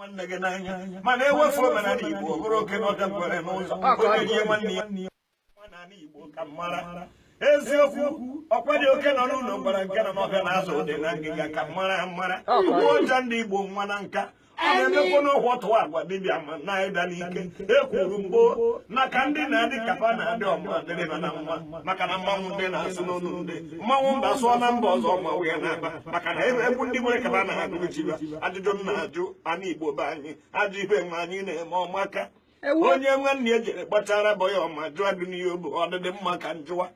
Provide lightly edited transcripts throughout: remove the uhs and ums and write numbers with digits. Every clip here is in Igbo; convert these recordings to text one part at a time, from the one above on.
Nwanne gị n'anya, mana ewefu omenala Igbo, ọ bụrụ oke n'ọbịa ngwere n'ụzọ. Onye rie nwanne ya nwa n'ala Igbo ka mara eziokwu. Ọkwa dị oke nọ n'ụlọ gwara nke nọ n'ọbịa na-azụ dị na ngịga ka mara mara ụja ndị Igbo nwa na nka ọ na-emekwa n'ụkwụ tụwa agwa dibịa ma na ịda n'ike. Ekwuru mgbo na ka ndị na-adị kapa na-adị ọma dịrịba na mma, maka na mmanwụ ndị na-asụ n'onu ndị mmanwụ mba sụọ na mba ọzọ, mmanwụ ya na-aba, maka na egwu ndị nwere kaba na-agụrụ chiba. Ajụjụ m na-ajụ ana Igbo be anyị, ajụ ife nwe anyị na-eme ọmaka. Onye nwanne ya jere kpachara bọ ya ọma jụọ dị n'ihe obu ọdịdị mma ka njụwa.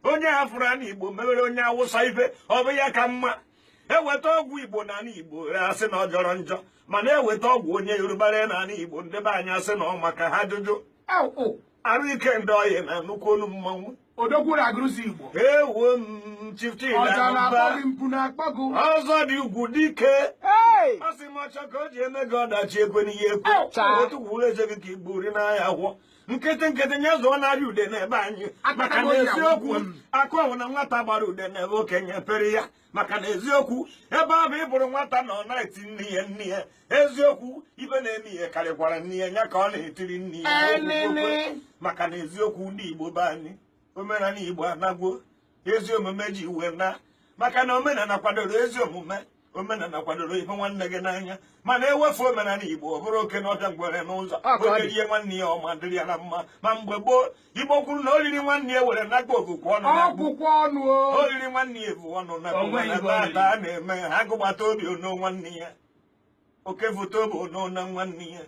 Onye hafụrụ ana Igbo mewere onye Awụsa ife, ọ bụ ya ka mma. Eweta ọgwụ Igbo na ala Igbo, asị na ọ jọrọ njọ, mana eweta ọgwụ onye Yoruba ree n'ala Igbo, ndị be anyị asị na ọ maka ha. Ajụjụ arụ ike ndị ọyị na nnukwu olu mmanwụ. Odogwu na-agụrụzi Igbo. Ewo m, Chief Chidi. Ọja na-akpọ gị, mpu na-akpọ gị. Ọzọ dị ugwu dike. Ọ sị m ọchọ ka o ji eme gị ọdachi ekwe n'ihe ekwe otu gwuru eze gị ka igbo ri n'ahịa gwọ nkịtị nkịtị nye zụọ narị ude n'ebe anyị, maka na eziokwu akụ ọnwụ na nwata gbara ude n'ebe okenye pere ya, maka na eziokwu ebe ahụ ị bụrụ nwata nọ na-eti nne ya nne ya. Eziokwu, ibe na-eme ihe karịkwara nne ya, ya ka ọ na-etiri nne ya, maka na eziokwu ndị Igbo be anyị, omenala Igbo anagwo ezi omume ji uwe na, maka na omenala kwadoro ezi omume, omenala kwadoro ife nwanne gị n'anya. Mana ewefu omenala Igbo, ọ bụrụ oke n'ọbịa ngwere n'ụzọ. Onye rie nwanne ya ọma dịrị ya na mma. Ma mgbe gboo, Igbo kwuru na oriri nwanne ya were nakpa okukwu ọnụ, oriri nwanne ya ebu ọnụ na ata a na-eme ha gụgbata obi ono nwanne ya, oke foto bụ ono na nwanne ya.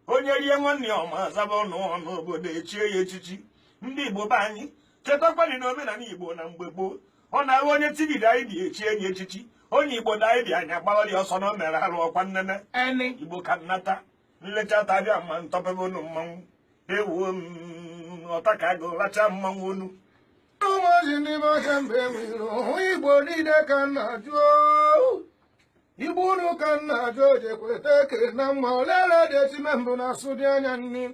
Onye rie nwanne ya ọma azaba ọnụ ọnụ obodo echie ya echichi. Ndị Igbo be anyị, chetakwanị na omenala Igbo na mgbe gboo, ọ na-ahụ onye tigide anyị dị echi enyi echichi. Onye Igbo da anyị dị anya gbawara ọsọ na o mere arụ ọkwa nnene Igbo ka nnata nlecha tabịa ma ntọpebe unu mmanwụ ewuo m ọta ka agụ racha mmanwụ unu. Ụmụazị ndị be kemgbe nwere hụ Igbo niile ka nna jụọ Igbo unu ka nna ajụ ojekweta eke na mma olele dị etime mbụ na asụ dị anya nni.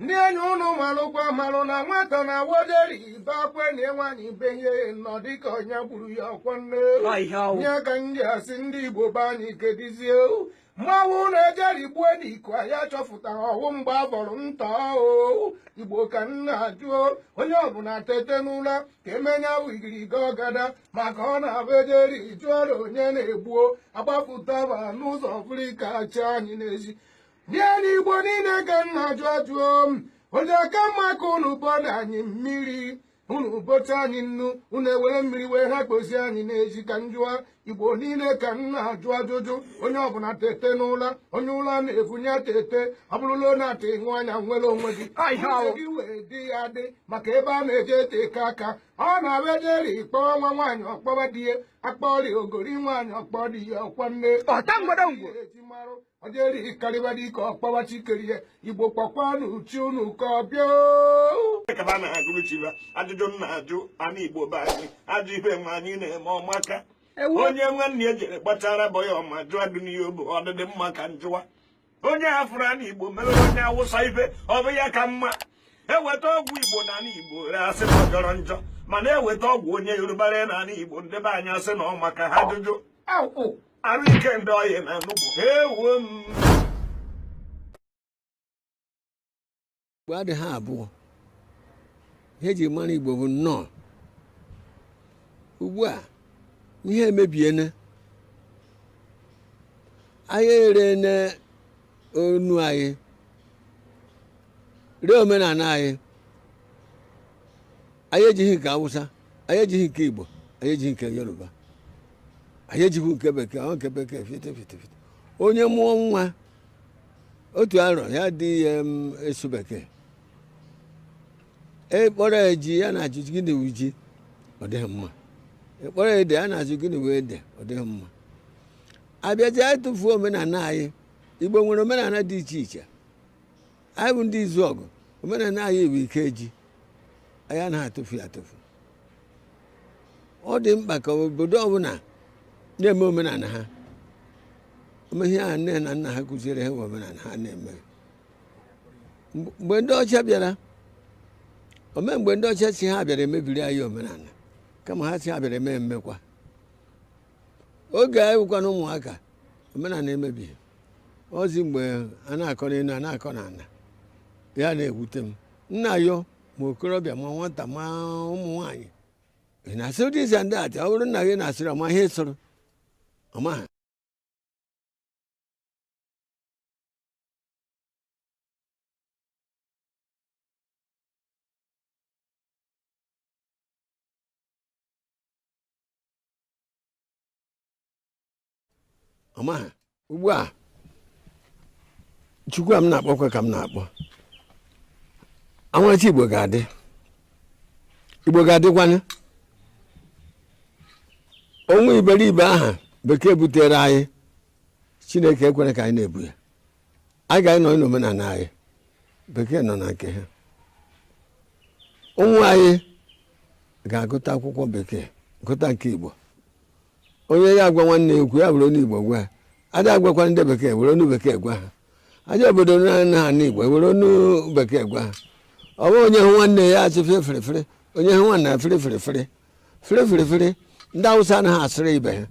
Ndị enyi unu malụkwa malụ na nwata na woderi ibe akwenye nwaanyị be ihe nọ dịka ọnya gburu ya ọkwọ nne nye ka ndị asị ndị Igbo be anyị kedizie mmanwụ na-ejeri gbue n'iko anyị achọfụtara ọwụ mgbe a bọrọ nta o. Igbo ka nna jụọ onye ọbụla tete n'ụra ka emenya igiriga ọgada, maka ọ na-abụ ejeri jụọrọ onye na-egbuo agbapụtaba n'ụzọ Afrịka chi anyị n'ezi. Nye n'Igbo niile ka nna jụọ ajụọ m onye aka mma ka unu bọna anyị mmiri, unu bote anyị nnu, unu ewere mmiri wee ha kpozie anyị n'ezi ka njụa. Igbo niile ka nna ajụ ajụjụ, onye ọbụla tete n'ụra, onye ụra na-ebunye tete, ọ bụrụla onye ata ịṅụ anya nwere onwe gị gị wee dị ya dị, maka ebe a na-eje ete aka ọ na-abịa kpọọ nwa nwaanyị ọkpọba di ya akpọrị ogori nwaanyị ọkpọ di ya ọkwa nne ojeri karịba dike ọkpọba chikerie. Igbo kpọkwanụ uchi unu ka ọ bịa. Kaba na-agụrụ chiba. Ajụjụ m na-ajụ ana Igbo be anyị, ajụ ife nwe anyị na-eme ọmaka. Onye nwanne ya jere kpachara bọ ya ọma jụọ dị n'ihe obu ọdịdị mma ka njụwa. Onye hafụrụ ana Igbo mewere onye Awụsa ife, ọ bụ ya ka mma. Eweta ọgwụ Igbo na ala Igbo, asị na ọ jọrọ njọ, mana eweta ọgwụ onye Yoruba ree n'ala Igbo, ndị be anyị asị na ọ maka ha. Ajụjụ arụ ike ndị ọyị na nnukwu ewuo m. Igbo adịghị abụọ. Ihe eji mara Igbo bụ nnọọ. Ugbu a ihe emebiene, anyị erene onu anyị, ree omenala anyị. Anyị ejighị nke Awụsa, anyị ejighị nke Igbo, anyị ejighị nke Yoruba, anyị ejighị nke bekee. Ọ nke bekee fite fite fite. Onye mụọ nwa otu arọ ya dị ya esu bekee, ịkpọrọ ya ji, ya na-ajụ gịnị wụ ji, ọ dịghị mma. Ịkpọrọ ya ede, ya na-ajụ gịnị wụ ede, ọ dịghị mma. Abịazi anyị tụfuo omenala anyị. Igbo nwere omenala dị iche iche. Anyị bụ ndị Izuọgụ, omenala anyị bụ ike ji. Anyị anaghị atụfu ya atụfu. Ọ dị mkpa ka obodo ọbụla na-eme omenala ha. Ome ihe a nne na nna ha kụziere ha bụ omenala ha na-eme. Mgbe ndị ọcha bịara ome, mgbe ndị ọcha si ha bịara emebiri anyị omenala, kama ha si ha bịara eme emekwa. Oge anyị bụkwa na ụmụaka, omenala emebighị. Ozi mgbe a na-akọ n'elu, a na-akọ n'ala, ya na-ewute m. Nna yo, ma okorobịa, ma nwata, ma ụmụ nwaanyị, ị na-asị this and that. Ọ bụrụ nna gị na-asịrị, ọma ihe sụrụ ọma ha. Ọma ha. Ugbu a, Chukwu a m na-akpọkwa ka m na-akpọ Amarachi. Igbo ga-adị, Igbo ga-adịkwanụ. Onwe iberibe aha bekee butere anyị, Chineke ekwere ka anyị na-ebu ya. Anyị ga-anọ n'omenala anyị, bekee nọ na nke ha. Ụmụ anyị ga-agụta akwụkwọ bekee, gụta nke Igbo. Onye ya agwa nwanne ya okwu, ya were onu Igbo gwa ya. Ada agwakwa ndị bekee, were onu bekee gwa ha. Aja obodo na ha n'Igbo, were onu bekee gwa ha. Ọ bụ onye hụ nwanne ya achị fere fere fere, onye hụ nwanne ya fere fere fere fere fere fere. Ndị Awụsa anaghị asịrị ibe ha,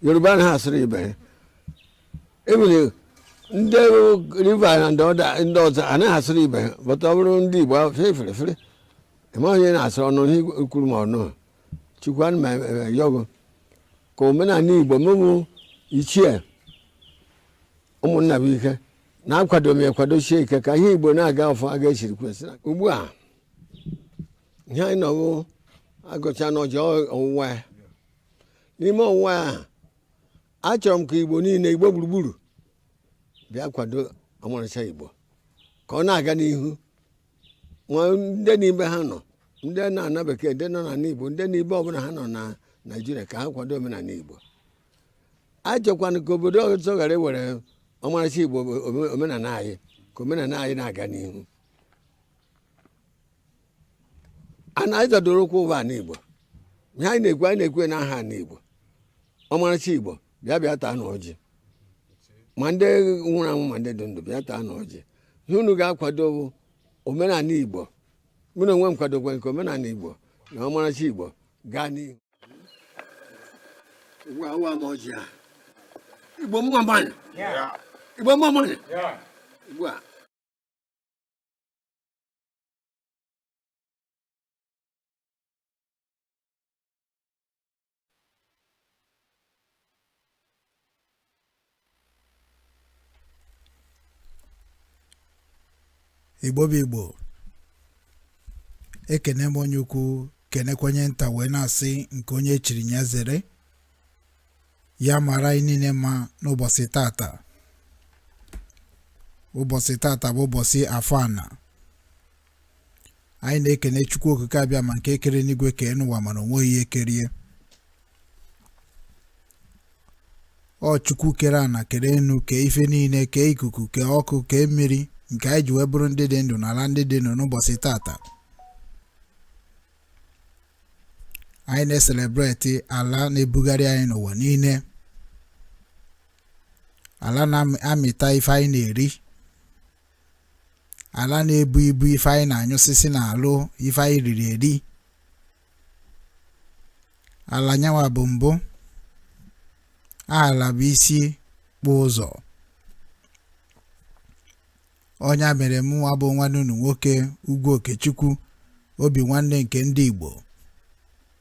Yoruba anaghị asịrị ibe ha, ebile ndị River na ndị ọzọ anaghị asịrị ibe ha. Bụta ọ bụrụ ndị Igbo, fere fere fere, ịma onye na-asịrị ọnụ ihe kwuru ma ọnụ. Chukwu, ana m ayọgụ ka omenala Igbo mụmụ ichie ụmụnna bụ ike na-akwado m, ekwadochie ike ka ihe Igbo na-aga ọfụ aga esiri kwesị. Ugbu a, ihe anyị nọwụ agụcha n'ọjọ ọwụwa ya. N'ime ọwụwa ya, achọrọ m ka Igbo niile, Igbo gburugburu, bịa kwado ọmarịcha Igbo ka ọ na-aga n'ihu. Nwa ndị n'ibe ha nọ, ndị na-ana bekee, ndị nọ n'ala Igbo, ndị n'ibe ọbụla ha nọ na Naijiria, ka ha kwado omenala Igbo. Achọkwana ka obodo ọzọ ghara iwere ọmarịcha Igbo, omenala anyị, ka omenala anyị na-aga n'ihu. A na anyị zọdoro ụkwụ ụwa ala Igbo. Ihe anyị na-ekwu, anyị na-ekwu n'aha ala Igbo, ọmarịcha Igbo. Bịa, bịa taa na ọjị, ma ndị nwụrụ anwụ ma ndị dị ndụ, bịa taa na ọjị. Ihe unu ga-akwado bụ omenala Igbo. Mụ na onwe m kwadokwa nke omenala Igbo na ọmarịcha Igbo gaa n'ihu. Ugbu a, awa m ọjị a. Igbo mma mmanụ, Igbo mma mmanụ. Ugbu a, Igbo bụ Igbo, ekene m onye ukwu, kenekwenye nta, wee na-asị nke onye chiri ya zere. Ya mara anyị niile mma n'ụbọchị tata. Ụbọchị tata bụ ụbọchị afọ ana. Anyị na-ekene Chukwu Okike abịa ma nke kere n'igwe, kee n'ụwa, mana o nweghị ihe kerie ọ. Chukwu kere ana, kere enu, kee ife niile, kee ikuku, kee ọkụ, kee mmiri, nke anyị ji wee bụrụ ndị dị ndụ n'ala ndị dị ndụ. N'ụbọchị tata, anyị na-ecelebrate ala na-ebugharị anyị n'ụwa niile, ala na-amịta ife anyị na-eri, ala na-ebu ibu ife anyị na-anyụsịsị n'alụ, ife anyị riri eri. Ala nyanwa bụ mbụ, ala bụ isi kpụ ụzọ. Ọnya mere mụnwa bụ nwanne unu nwoke, Ugwu Okechukwu, obi nwanne nke ndị Igbo,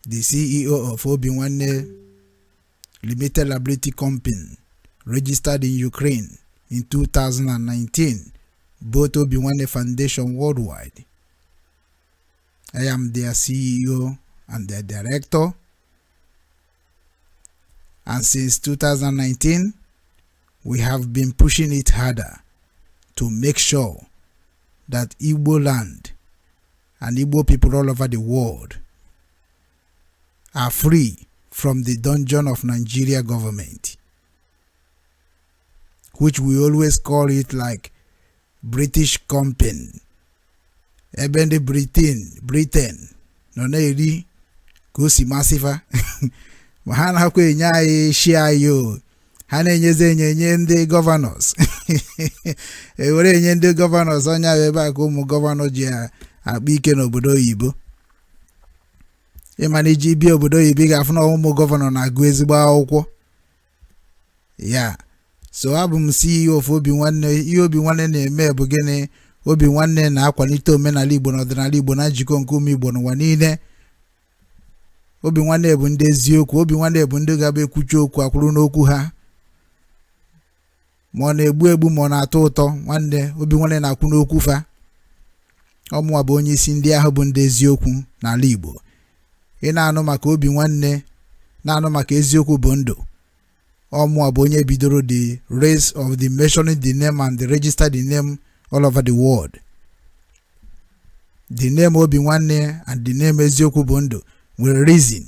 the CEO of Obi Nwanne Limited Liability Company, registered in Ukraine in 2019, both Obi Nwanne Foundation worldwide. I am their CEO and their director, and since 2019 we have been pushing it harder to make sure that Igbo land and Igbo people all over the world are free from the dungeon of Nigeria government, which we always call it like British company, ebe ndị Britain nọ na-eri ka o si masịfa, ma ha na-akwa enye anyị shi anyị o. Ha na-enyezi enye enye ndị governors, ewere enye ndị governors. Ọnya bụ ebe a ka ụmụ governor ji akpa ike n'obodo oyibo. Ịma na iji bịa obodo oyibo, ị ga-afụ na ụmụ governor na-agụ ezigbo akwụkwọ ya. So abụ m CEO of Obi Nwanne. Ihe Obi Nwanne na-eme bụ gịnị? Obi Nwanne na-akwalite omenala Igbo na ọdịnala Igbo na njikọ nke ụmụ Igbo n'ụwa niile. Obi Nwanne bụ ndị eziokwu. Obi Nwanne bụ ndị ga-abụ ekwuchi okwu akwụrụ n'okwu ha, ma ọ na-egbu egbu, ma ọ na-atọ ụtọ. Nwanne, Obi Nwanne na-akwụ n'okwu fa. Ọmụwa bụ onye isi ndị ahụ bụ ndị eziokwu n'ala Igbo. Ị na-anụ maka Obi Nwanne, na-anụ maka eziokwu bụ ndụ. Ọmụwa bụ onye bidoro the race of the mentioning the name and the register the name all over the world. The name Obi Nwanne and the name eziokwu bụ ndụ nwere reason,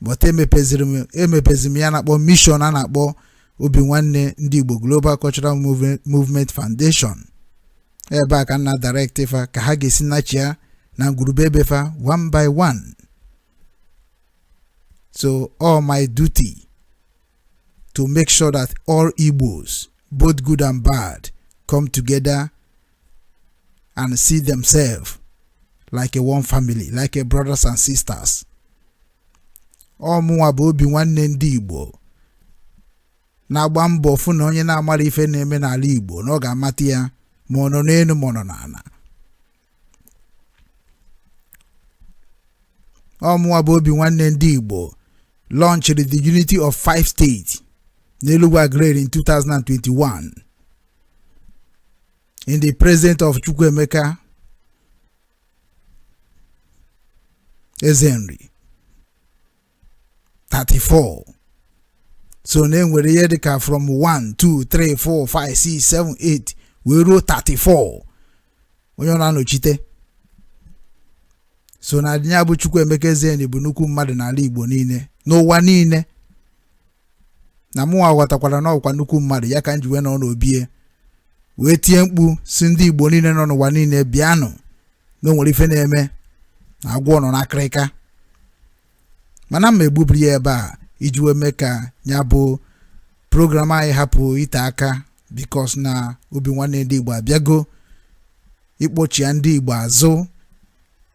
but emepeziri m emepeziri m ya na-akpọ mission a na-akpọ Obi Nwanne Ndị Igbo Global Cultural Movement Foundation. Ebe a ka m na direct fa ka ha ga-esi nachia na ngwurube ebe fa one by one. So all my duty to make sure that all Igbos, both good and bad, come together and see themselves like a one family, like a brothers and sisters. Ọmụnwa bụ Obi Nwanne Ndị Igbo na-agba mbọ fụ na onye na-amara ife na-eme n'ala Igbo na ọ ga-amata ya, ma ọ nọ n'elu ma ọ nọ n'ala. Ọmụnwa bụ Obi Nwanne Ndị Igbo launched the unity of five states n'Enugu Agric in 2021 in the presence of Chukwuemeka Ezenri 34. So na enwere ihe dịka from 1, 2, 3, 4, 5, 6, 7, 8 wee ruo 34 onye ọ na-anọchite. So na ya bụ Chukwuemeka Ezenri bụ nnukwu mmadụ n'ala Igbo niile, n'ụwa niile. Na mụnwa ghọtakwara na ọkwa nnukwu mmadụ ya ka m ji wee nọ n'obie wee tie mkpu si ndị Igbo niile nọ n'ụwa niile bịanụ, na o nwere ife na-eme na agwọ nọ n'akịrịka. Mana mma egbubiri ya ebe a iji wee mee ka ya bụ program anyị hapụ ite aka, because na Obi Nwanne Ndị Igbo abịago ịkpọchi ya ndị Igbo azụ,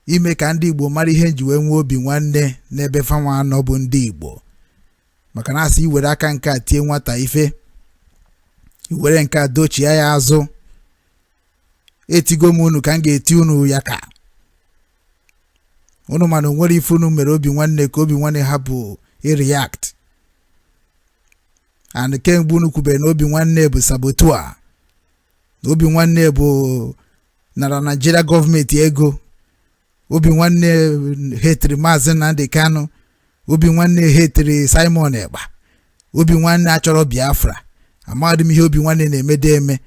ime ka ndị Igbo mara ihe nji wee nwee obi nwanne n'ebe fanwa anọ bụ ndị Igbo. Maka na asị iwere aka nke a tie nwata ife, iwere nke a dochie ya azụ. Etigo m unu ka m ga-eti unu ya ka unu mana o nwere ife unu mere Obi Nwanne ka Obi Nwanne hapụ ireact. And kemgbe unu kwubere na Obi Nwanne bụ saboteur, na Obi Nwanne bụ nara Naijiria gọọmenti ego, Obi Nwanne hetiri Maazị Nnamdi Kanu, Obi Nwanne hetiri Simon Ekpa, Obi Nwanne achọrọ Biafra. Amaghị m ihe Obi Nwanne na-emede eme.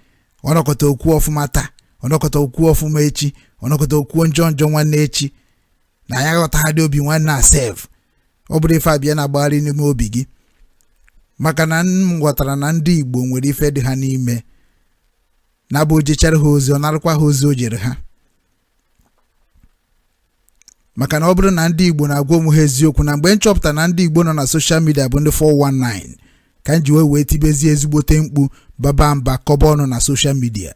Ọnọkọta okwu ọfụma taa, ọnọkọta okwu ọfụma echi, ọnọkọta okwu njọ njọ nwanne echi. Na ya ghọtaghadị Obi Nwanne a sef. Ọ bụrụ ife abịa na-agbagharị n'ime obi gị, maka na m ghọtara na ndị Igbo nwere ife dị ha n'ime na-abụ ojechara ha ozi, ọ narakwa ha ozi o jere ha. Maka na ọ bụrụ na ndị Igbo na-agwa onwe ha eziokwu, na mgbe m chọpụtara na ndị Igbo nọ na social media bụ ndị 419, ka m ji wee tibezie ezigbote mkpu, baba mba, kọba ọnụ na social media.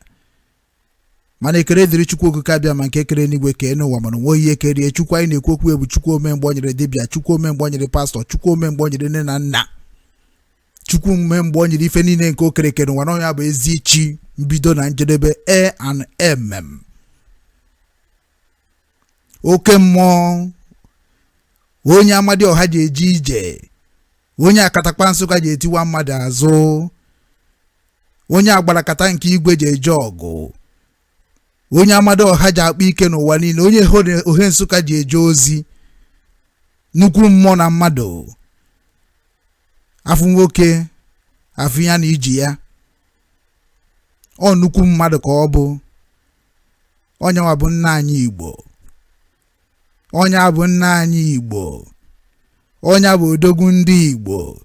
Mana ekele dịrị Chukwu Okike abịa ma nke kere n'igwe kee n'ụwa, mana onweghị ihe kerie Chukwu. Anyị na-ekwu okwu ebu Chukwu ome mgbe o nyere dibịa, Chukwu ome mgbe o nyere pastọ, Chukwu ome mgbe o nyere nne na nna, Chukwu ome mgbe o nyere ife niile nke o kere kere n'ụwa, na ya bụ ezi chi mbido na njedebe, e and mm oke mmụọ, onye Amadioha ji eje ije, onye akatakpa Nsụka ji etiwa mmadụ azụ, onye agbarakata nke igwe ji eje ọgụ, onye Amadioha ji akpa ike n'ụwa niile, onye ohe Nsụka ji eje ozi, nnukwu mmụọ na mmadụ, afụ nwoke afụ ya na iji ya, ọ nnukwu mmadụ ka ọ bụ. Onye nwa bụ nna anyị Igbo, onye bụ nna anyị Igbo, onye bụ odogwu ndị Igbo,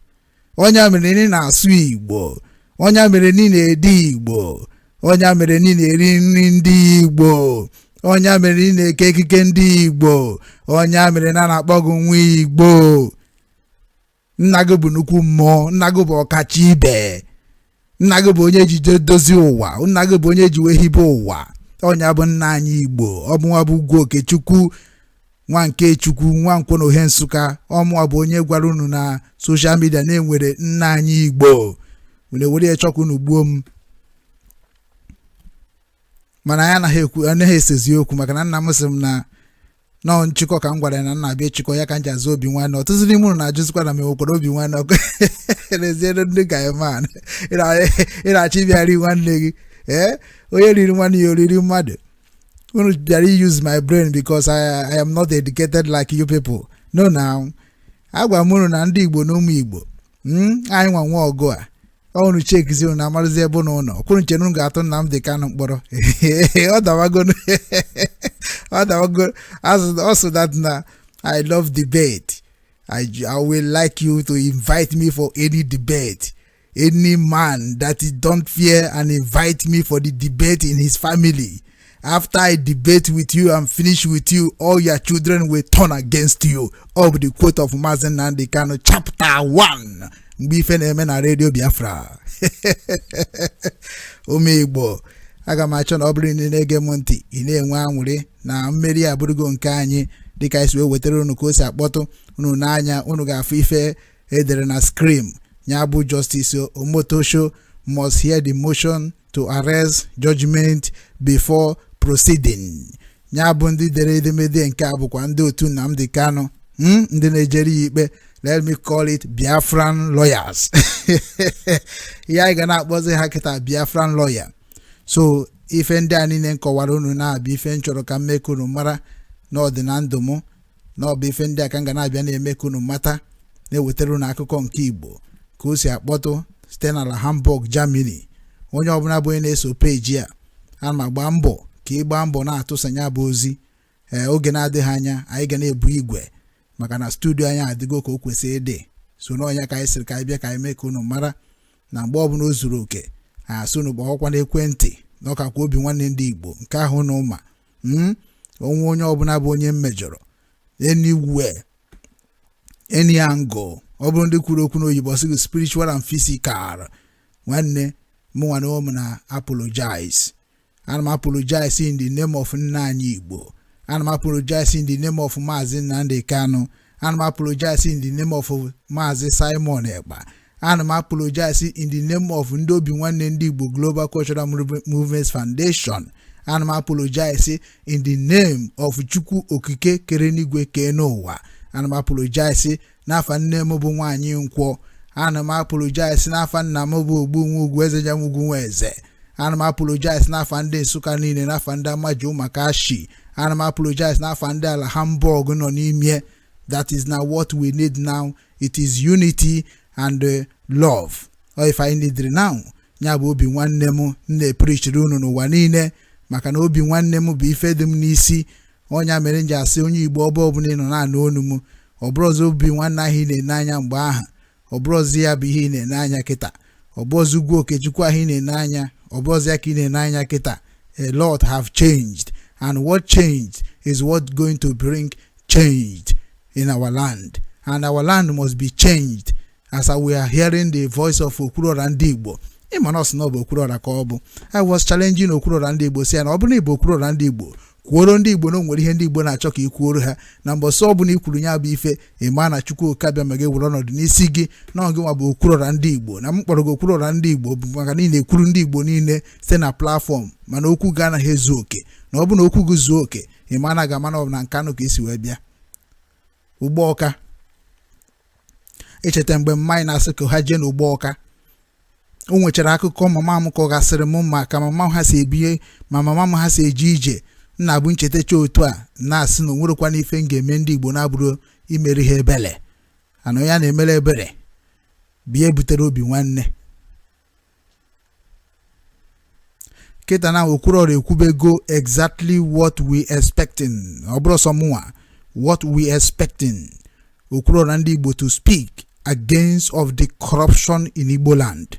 onye mere ị na-asụ Igbo, onye mere ị na-ede Igbo, onye mere ị na-eri nri ndị Igbo, onye mere ị na-eke ekike ndị Igbo, onye mere na na-akpọ gị nwa Igbo. Nna gị bụ nnukwu mmụọ, nna gị bụ ọkacha ibe, nna gị bụ onye ji dozie ụwa, nna gị bụ onye ji wee hibe ụwa. Onye bụ nna anyị Igbo. Ọmụnwa bụ Ugwu Okechukwu, nwa nke Chukwu, nwa nkwọ na ohe Nsụka. Ọmụnwa bụ onye gwara unu na social media na-enwere nna anyị Igbo. Unu ewere ya chọọ ka unu gbuo m, mana anyị anaghị ekwu, anaghị esezi okwu, maka na nna m sị m na nọọ nchịkọ ka m gwara ya na nna abịa ịchịkọ ya ka m ji azụ obi nwanne. Ọtụtụ n'ime unu na-ajụzikwa na m enwekwara obi nwanne. Ọkụ n'ezie, ndị ga-eman ị na-achọ ịbịa ri nwanne gị. Ee, onye riri nwanne ya oriri mmadụ. Unu bịara use my brain because I am not educated like you people. No, now agwa m unu na ndị Igbo na ụmụ Igbo, anyị nwa nwa ọgụ a. Unu chekizi, unu amarụzi ebe unu nọ. Kwuru nche unu ga-atụ Nnamdi Kanu mkpọrọ. Ọ dawago, ọ dawago. Also that na I love debate. I will like you to invite me for any debate. Any man that is don't fear and invite me for the debate in his family, after I debate with you and finish with you, all your children will turn against you. All the quote of Mazi Nnamdi Kanu, chapter 1, mgbe ife na-eme na Radio Biafra. Ụmụ Igbo, aga m achọ na ọ bụrụ na ị na-ege m ntị, ị na-enwe aṅụrị na mmeri abụrụgo nke anyị, dịka anyị si wee wetara unu ka o si akpọtụ unu n'anya. Unu ga-afụ ife edere na screen ya bụ Justice Omotosho must hear the motion to arrest judgment before proceeding. Ya bụ ndị dere edemede nke a bụkwa ndị otu Nnamdi Kanu, ndị na-ejere ya ikpe. Let me call it Biafran lawyers. Ihe anyị ga na-akpọzi ha kịta, Biafran lawyer. So ife ndị a niile nkọwara unu na-abịa, ife m chọrọ ka m mee ka unu mara na ọ dị na ndụ m, na ọ bụ ife ndị a ka m ga na-abịa na-eme ka unu mata, na-ewetara unu akụkọ nke Igbo ka o si akpọtụ site n'ala Hamburg, Germany. Onye ọbụla bụ onye na-eso peji a, ana m agba mbọ ka ị gbaa mbọ na-atụsanye bụ ozi. Ee, oge na-adịghị anya anyị ga na-ebu igwe, maka na studio anyị adịgo ka o kwesịrị ịdị. So n'ọnya ka anyị sịrị ka anyị bịa ka anyị mee ka unu mara na mgbe ọbụla o zuru oke, anyị asị unu kpọọkwa n'ekwentị na ọkakwa obi nwanne ndị Igbo nke ahụ na ụma onwe. Onye ọbụla bụ onye m mejọrọ anywhere, any angle, ọ bụrụ ndị kwuru okwu n'oyibo sị gị spiritual and physical, nwanne m, nwanne m, na apologize. Ana m apologize in the name of nna anyị Igbo. Ana m apologize in the name of Maazị Nnamdi Kanu. Ana m apologize in the name of Maazị Simon Ekpa. Ana m apologize in the name of ndị obi nwanne ndị Igbo Global Cultural Movements Foundation. Ana m apologize in the name of Chukwu Okike kere n'igwe kee n'ụwa. Ana m apologize n'afa nne m bụ nwaanyị Nkwọ. Ana m apologize n'afa nna m bụ Ogbu Nwa Ugwu Eze Jamugwu Nwa Eze. Ana m apologize n'afa ndị Nsụka niile, n'afa ndị Amaji Ụmaka Shi. Ana m apologize n'afa ndị ala Hamburg nọ n'ime. That is now what we need now. It is unity and love or if I need now. Ya bụ obi nwanne m na-epreachiri unu n'ụwa niile, maka na obi nwanne m bụ ife dị m n'isi. Ọnya mere m ji asị onye Igbo ọbụ ọbụla ị nọ na-anụ onu m, ọ bụrụzi obi nwanne ahụ ị na-ene anya mgbe ahụ, ọ bụrụzi ya bụ ihe ị na-ene anya kịta. Ọ bụrụzi ugwu Okechukwu ahụ ị na-ene anya, ọ bụrụzi ya ka ị na-ene anya kịta. A lot have changed, and what changed is what going to bring change in our land, and our land must be changed as we are hearing the voice of Okwuluora ndị Igbo. Ịma na ọ sị na ọ bụ Okwuluora ka ọ bụ. I was challenging Okwuluora ndị Igbo, si ya na ọ bụrụ na Igbo, Okwuluora ndị Igbo, kwuoro ndị Igbo na o nwere ihe ndị Igbo na-achọ ka ị kwuoro ha, na mbọsị ọ bụla i kwuru ya bụ ife, ịma na Chukwu Okabịa ma gị were ọnọdụ n'isi gị na ọ gị nwa bụ Okwuluora ndị Igbo. Na m kpọrọ gị Okwuluora ndị Igbo bụ maka na ị na-ekwuru ndị Igbo niile site na platform, mana okwu gị anaghị ezu oke. Na ọ bụ na okwu gị zuo oke, ịma na ga-ama na ọ bụ na Nkanụ ka isi wee bịa ụgbọ ọka. Echeta mgbe mmanya na-asị ka ha jee n'ụgbọ ọka, o nwechara akụkọ mama m kọgasịrị m ma ka mama m ha si ebie, ma mama m ha si eje ije. Nna bụ nchetacha otu a na-asị na onwerekwana ife m ga-eme ndị Igbo na-abụrụ imeri ha ebele. Ana ya na-emere ebere bụ ihe butere obi nwanne. Kịta na Okwuluora ekwubego exactly what we expecting. Ọ bụrụ sọ mụnwa, what we expecting Okwuluora ndị Igbo to speak against of the corruption in Igbo land.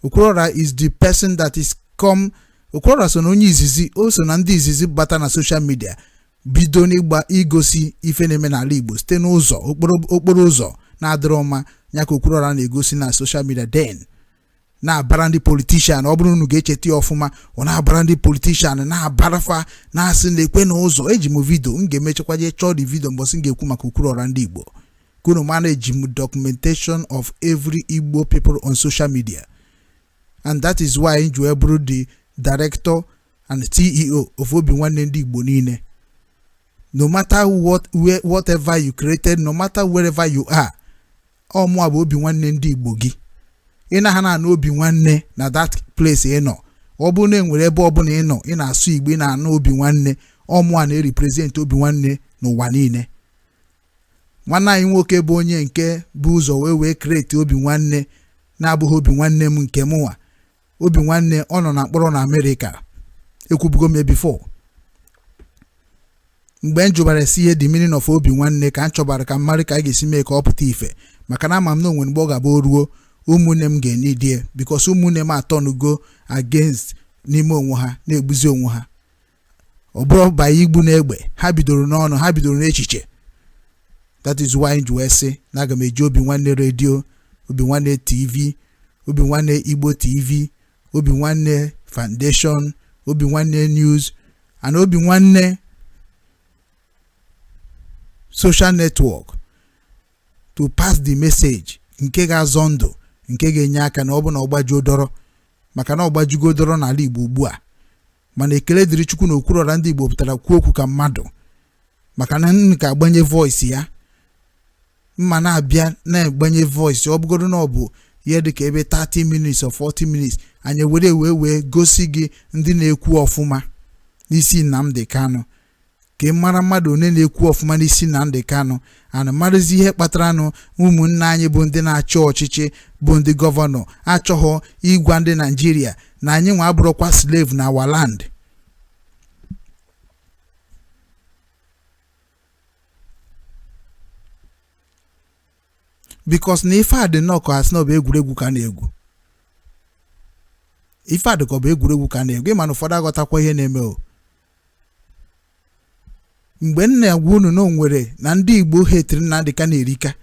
Okwuluora is the person that is come. Okwuluora so na onye izizi, o so na ndị izizi bata na social media bido n'ịgba igosi ife na-eme n'ala Igbo site n'ụzọ okporo ụzọ na-adịrọ mma. Ya ka Okwuluora na-egosi na social media, then na-abara ndị politician. Ọ bụrụ unu ga-echeta ya ọfụma, ọ na-abara ndị politician, na-abarafa, na-asị na ekwe na ụzọ. Eji m video, m ga-emechakwa jee chọọ the video mbọsị m ga-ekwu maka Okwuluora ndị Igbo ka unu mara. Eji m documentation of every Igbo people on social media. And that is why m ji wee bụrụ the director and CEO of Obi Nwanne ndị Igbo niile. No matter what, where, whatever you created, no matter wherever you are, ọ mụa bụ Obi Nwanne ndị Igbo gị. Ị na ha na-anụ Obi Nwanne na that place ị nọ. Ọ bụrụ na enwere ebe ọbụla ị nọ, ị na-asụ Igbo, ị na-anụ Obi Nwanne, ọ mụa na-represent Obi Nwanne n'ụwa niile. Nwanne anyị nwoke bụ onye nke bụ ụzọ wee create Obi Nwanne, na-abụghị Obi Nwanne m nke mụnwa. Obi Nwanne, ọ nọ na mkpọrọ na Amerịka. Ekwubugo m before, mgbe m jụbara si ihe the meaning of Obi Nwanne, ka m chọbara ka m mara ka a ga-esi mee ka ọ pụta ife, maka na ama m na onwere mgbe ọ ga-abụ o ruo, ụmụnne m ga-enidie, because ụmụnne m atọnugo against n'ime onwe ha, na-egbuzi onwe ha. Ọ bụrụ banye igbu n'egbe, ha bidoro n'ọnụ, ha bidoro n'echiche. That is why ji wee sị na aga m eji Obi Nwanne Radio, Obi Nwanne TV, Obi Nwanne Igbo TV, Obi Nwanne Foundation, Obi Nwanne News and Obi Nwanne Social Network to pass the message nke ga-azọ ndụ, nke ga-enye aka na ọ bụ na ọgbajuo dọrọ, maka na ọgbajugo dọrọ n'ala Igbo ugbu a. Mana ekele dịrị Chukwu na Okwuluọra ndị Igbo pụtara kwuo okwu ka mmadụ, maka na m ka agbanye voice ya mma na-abịa na-agbanye voice. Ọ bụgoro na ọ bụ ihe dịka ebe 30 minutes or 40 minutes, anyị were wee gosi gị ndị na-ekwu ọfụma n'isi Nnamdi Kanu, ka ị mara mmadụ one na-ekwu ọfụma n'isi Nnamdi Kanu, ana marụzi ihe kpatara nụ ụmụnne anyị bụ ndị na-achị ọchịchị, bụ ndị governor, achọghọ ịgwa ndị Naijiria na anyị nwa abụrụkwa slave na our land. Because na ife a dị nnọọ ka asị na ọ bụ egwuregwu ka a na-egwu. Ife a dị ka ọ bụ egwuregwu ka a na-egwu. Ịma na ụfọdụ aghọtakwa ihe na-eme o. Mgbe m na-agwa unu na o nwere na ndị Igbo hetiri Nnamdi Kanu erika,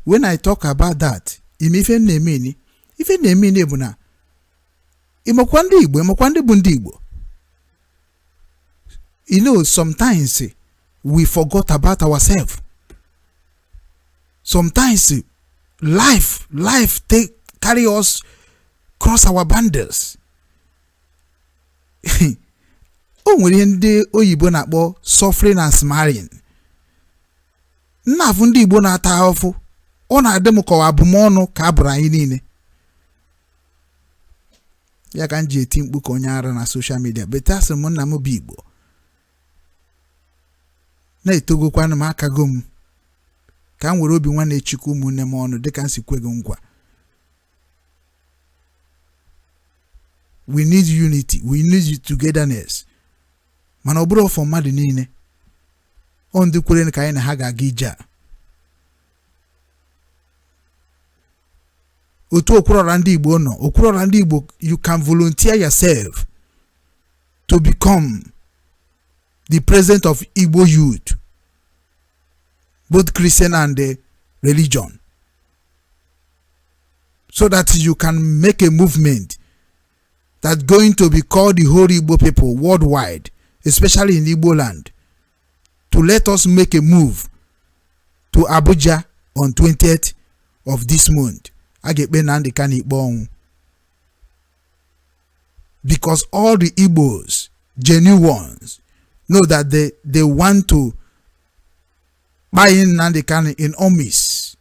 when I talk about that, ime ife m na-eme ni, ife m na-eme ni bụ na ịmakwa ndị Igbo, ịmakwa ndị bụ ndị Igbo. Sometimes we forgot about ourselves. Sometimes life take carry us cross our boundaries. O nwere ihe ndị oyibo na-akpọ suffering and smiling. Nna, afụ ndị Igbo na-ata ahụhụ, ọ na-adị m ka ọ abụmọnụ ka a bụrụ anyị niile. Ya ka m ji eti mkpu ka onye ara na social media. Bete asị m, nna m bụ Igbo na-etogokwanụ m, akago m ka m were Obi Nwanne chikwa ụmụnne m ọnụ dịka m si kwe gị nkwa. We need unity, we need togetherness, mana ọ bụrụ ọfọ mmadụ niile, ọ ndị kwere ka anyị na ha ga-aga ije a. Otu Okwuluọra ndị Igbo nọ, Okwuluọra ndị Igbo, you can volunteer yourself to become the president of Igbo youth, both Christian and religion, so that you can make a movement that's going to be called the whole Igbo people worldwide, especially in Igbo land, to let us make a move to Abuja on 20th of this month. A ga-ekpe Nnamdi Kanu ikpe ọnwụ, because all the Igbos, genuine ones, know that they want to buy Nnamdi Kanu in armies.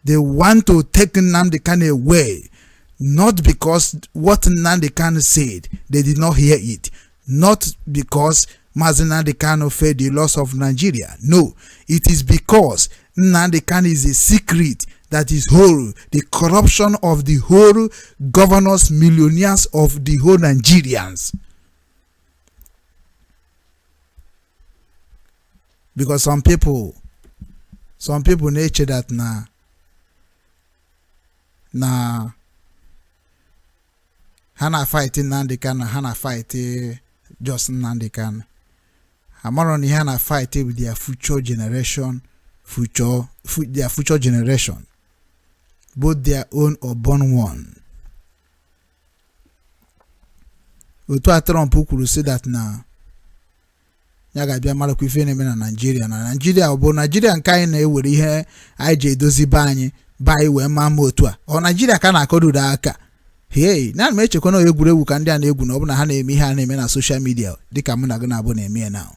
They want to take Nnamdi Kanu away, not because what Nnamdi Kanu said, they did not hear it, not because Mazi Nnamdi Kanu feared the loss of Nigeria. No, it is because Nnamdi Kanu is a secret that is whole, the corruption of the whole governors, millionaires of the whole Nigerians. Because some people na-eche that na ha na fight Nnamdi Kanu, ha na fight just Nnamdi Kanu. Amarọ na ihe ha na fight with their future generation, their future generation, both their own or born one. Otu a Trump kwuru si that na ya ga-abịa marakwa ife na-eme na Naijiria, na Naijiria ọ bụ Naijiria nke anyị na-ewere ihe anyị ji edozi be anyị wee maa mma. Otu a ọ Naijiria ka a na-akọdodo aka. Hey, na m echekwa na egwuregwu ka ndị a na-egwu, na ọ bụ na ha na-eme ihe a na-eme na social media, dịka mụ na gị na-abụ na-eme ya now.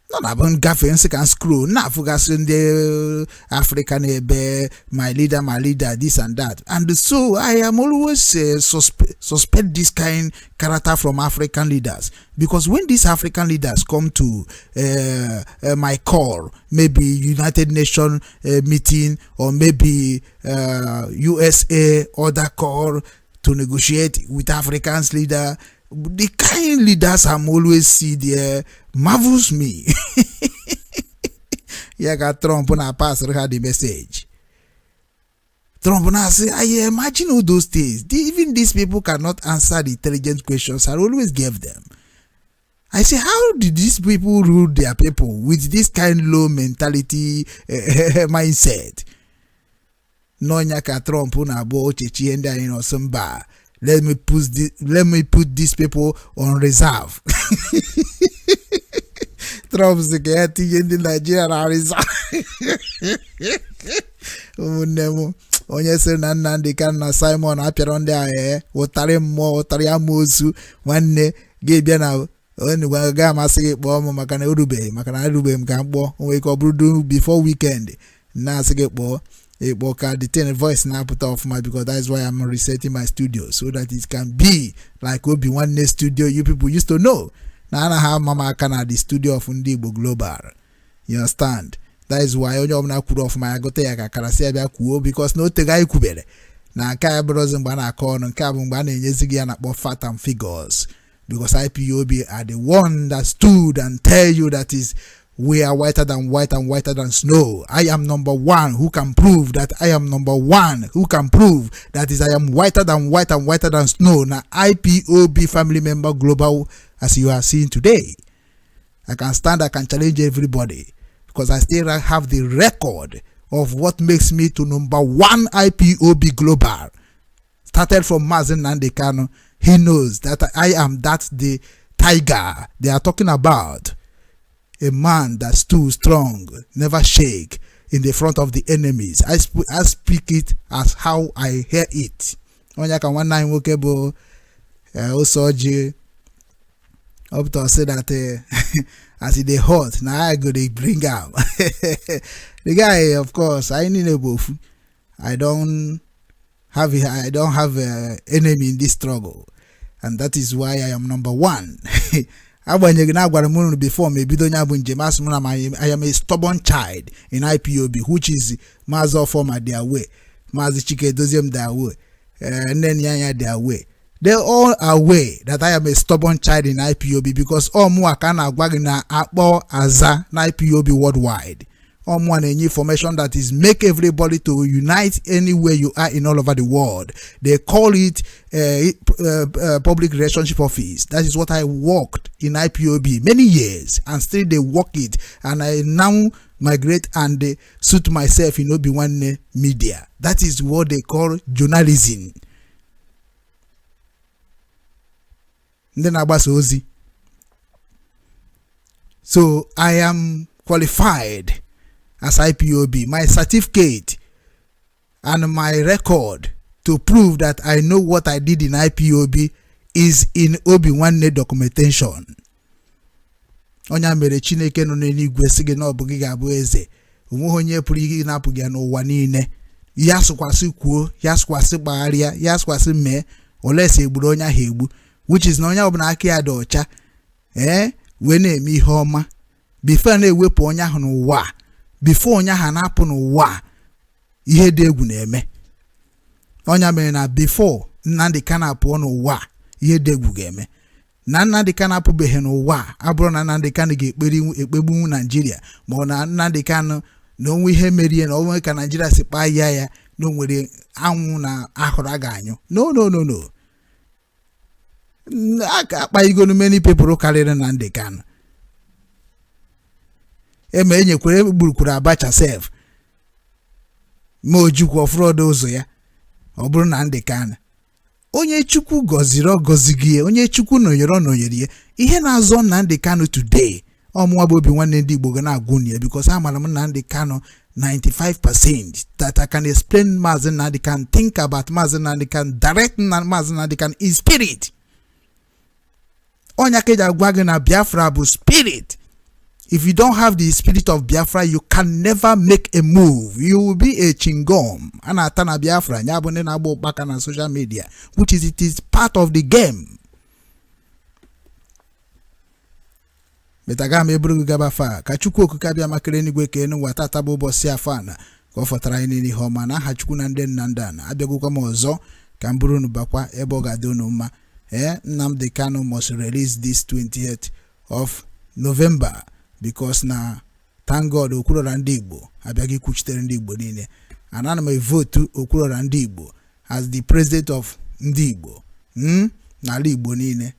Nọ na-abụ ngafe nsị ka scroll na-afụgasị ndị Afrịka na-ebe "My leader, my leader," this and that. And so I am always suspect this kind character from African leaders, because when these African leaders come to my call, maybe United Nations meeting or maybe USA other call to negotiate with Africans leader, the kind leaders I'm always see there marvels me. Ya ka Trump na pass ha the message. Trump na-asị, I imagine all those things. Even these people cannot answer the intelligent questions I always gave them. I say, how did these people rule their people with this kind low mentality, mindset? N'ọnya ka Trump na-abụ ochechi ihe ndị anyị nọsọ mba, let me put these people on reserve. Trump sị ka ya tinye ndị Naijiria na reserve. Ụmụnne m, onye sịrị na Nnamdi Kanu na Simon apịara ndị agha ya ụtarị mmụọ, ụtarị amoosu, nwanne gị bịa na onye ga amasị gị kpọọ m, maka na erubeghị, maka na erubeghị m ka m kpọọ. O nwere ike ọ bụrụ du before weekend na-asị gị kpọọ, ịkpọ ka the ten voice na-apụta ọfụma, because that is why I'm resetting my studio so that it can be like Obi Nwanne studio you people used to know, na anaghị ama m aka na the studio of Ndị Igbo Global. You understand? That is why onye ọbụla kwuru ọfụma ya gote ya ka karasị ya bịa kwuo, because na otego anyị kwubere na nke a bụrụzi mgbe a na-akọ ọnụ, nke a bụ mgbe a na-enyezi gị ya na-akpọ fact and figures, because IPOB are the one that stood and tell you that is we are whiter than white and whiter than snow. I am number one who can prove that I am number one who can prove that is I am whiter than white and whiter than snow. Now IPOB family member global, as you are seeing today. I can stand, I can challenge everybody because I still have the record of what makes me to number one IPOB global. Started from Mazi Nnamdi Kanu. He knows that I am that the tiger they are talking about. A man that stood strong, never shake in the front of the enemies. I speak it as how I hear it. Onye ka nwanne anyị nwoke bụ Osoji up to say that as e dey hot na I go dey bring am. The guy, of course, anyị niile bụ ofu. I don't have a enemy in this struggle, and that is why I am number one. Agbanyeghị na agwara m unu before m ebido onye bụ njem, asị m na I am a stubborn child in IPOB, which is Maazị Ọfọma their way, Maazị Chike Doziem their way, nne ya their way. They all aware that I am a stubborn child in IPOB, because ọ mụa ka a na-agwa gị na akpọ aza na IPOB worldwide. Ọ mụa na-enye information that is make everybody to unite anywhere you are in all over the world. They call it public relationship office. That is what I worked in IPOB many years, and still they work it, and I now migrate and suit myself in Obi Nwanne Media. That is what they call journalism, ndị na-agbasa ozi. So I am qualified as IPOB. My certificate and my record to prove that I know what I did in IPOB is in Obi Nwanne documentation. Onye mere Chineke nọ n'eluigwe sị gị na ọ bụ gị ga-abụ eze, onweghị onye pụrụ ịnapụ gị ya n'ụwa niile. Ya sụkwasị kwuo, ya sụkwasị gbagharịa, ya sụkwasị mee olesi egburu onye ahụ egbu, which is na onye ọbụla aka ya dị ọcha ee wee na-eme ihe ọma, before na-ewepụ onye ahụ n'ụwa, before onye ahụ na-apụ n'ụwa, ihe dị egwu na-eme. Onye mere na before Nnamdi Kanu apụọ n'ụwa, ihe dị egwu ga-eme. Na Nnamdi Kanu apụbeghị n'ụwa abụrụ na Nnamdi Kanu ga-ekperi ekpegbunwu Naijiria, ma ọ na Nnamdi Kanu na onwe ihe merie na onwe ka Naijiria si kpaa ya, ya na o nwere anwụ na ahụrụ a ga-anyụ. No, no, no, no. A ga-akpa many people karịrị Nnamdi Kanu. Eme enyekwere egburukwuru Abacha sef, ma Ojukwu ọfụrọdụ ụzọ ya. Ọ bụrụ na Nnamdi Kanu, onye Chukwu gọziri, ọ gọzighị ya. Onye Chukwu nọnyere, ọ nọnyere ya. Ihe na-azọ Nnamdi Kanu today, ọmụnwa bụ Obi Nwanne ndị Igbo ga na-agwụ ya, because amara m Nnamdi Kanu 95% that I can explain Maazị Nnamdi Kanu, think about Maazị Nnamdi Kanu, direct Maazị Nnamdi Kanu in spirit. Ọnya ka eji agwa gị na Biafra bụ spirit. If you don't have the spirit of Biafra, you can never make a move. You will be a chewing gum a na-ata na Biafra. Ya bụ ndị na-agba ụkpaka na social media, which is, it is part of the game. But aga m eburu gị gaba fa ka Chukwu Okike abịa makere eluigwe ka enu ụwa. Tata bụ ụbọchị afọ ana ka ọ fọtara anyị niile ihe ọma na aha Chukwu na ndị nna ndị ana. Abịagokwa m ọzọ ka m bụrụ unu bakwa ebe ọ ga-adị unu mma. Ee, Nnamdi Kanu must release this 28th of November, because na thank God, Okwuluọra ndị Igbo abịaghị ikwuchitere ndị Igbo niile, and ana m evotu Okwuluọra ndị Igbo as the president of ndị Igbo n'ala Igbo niile.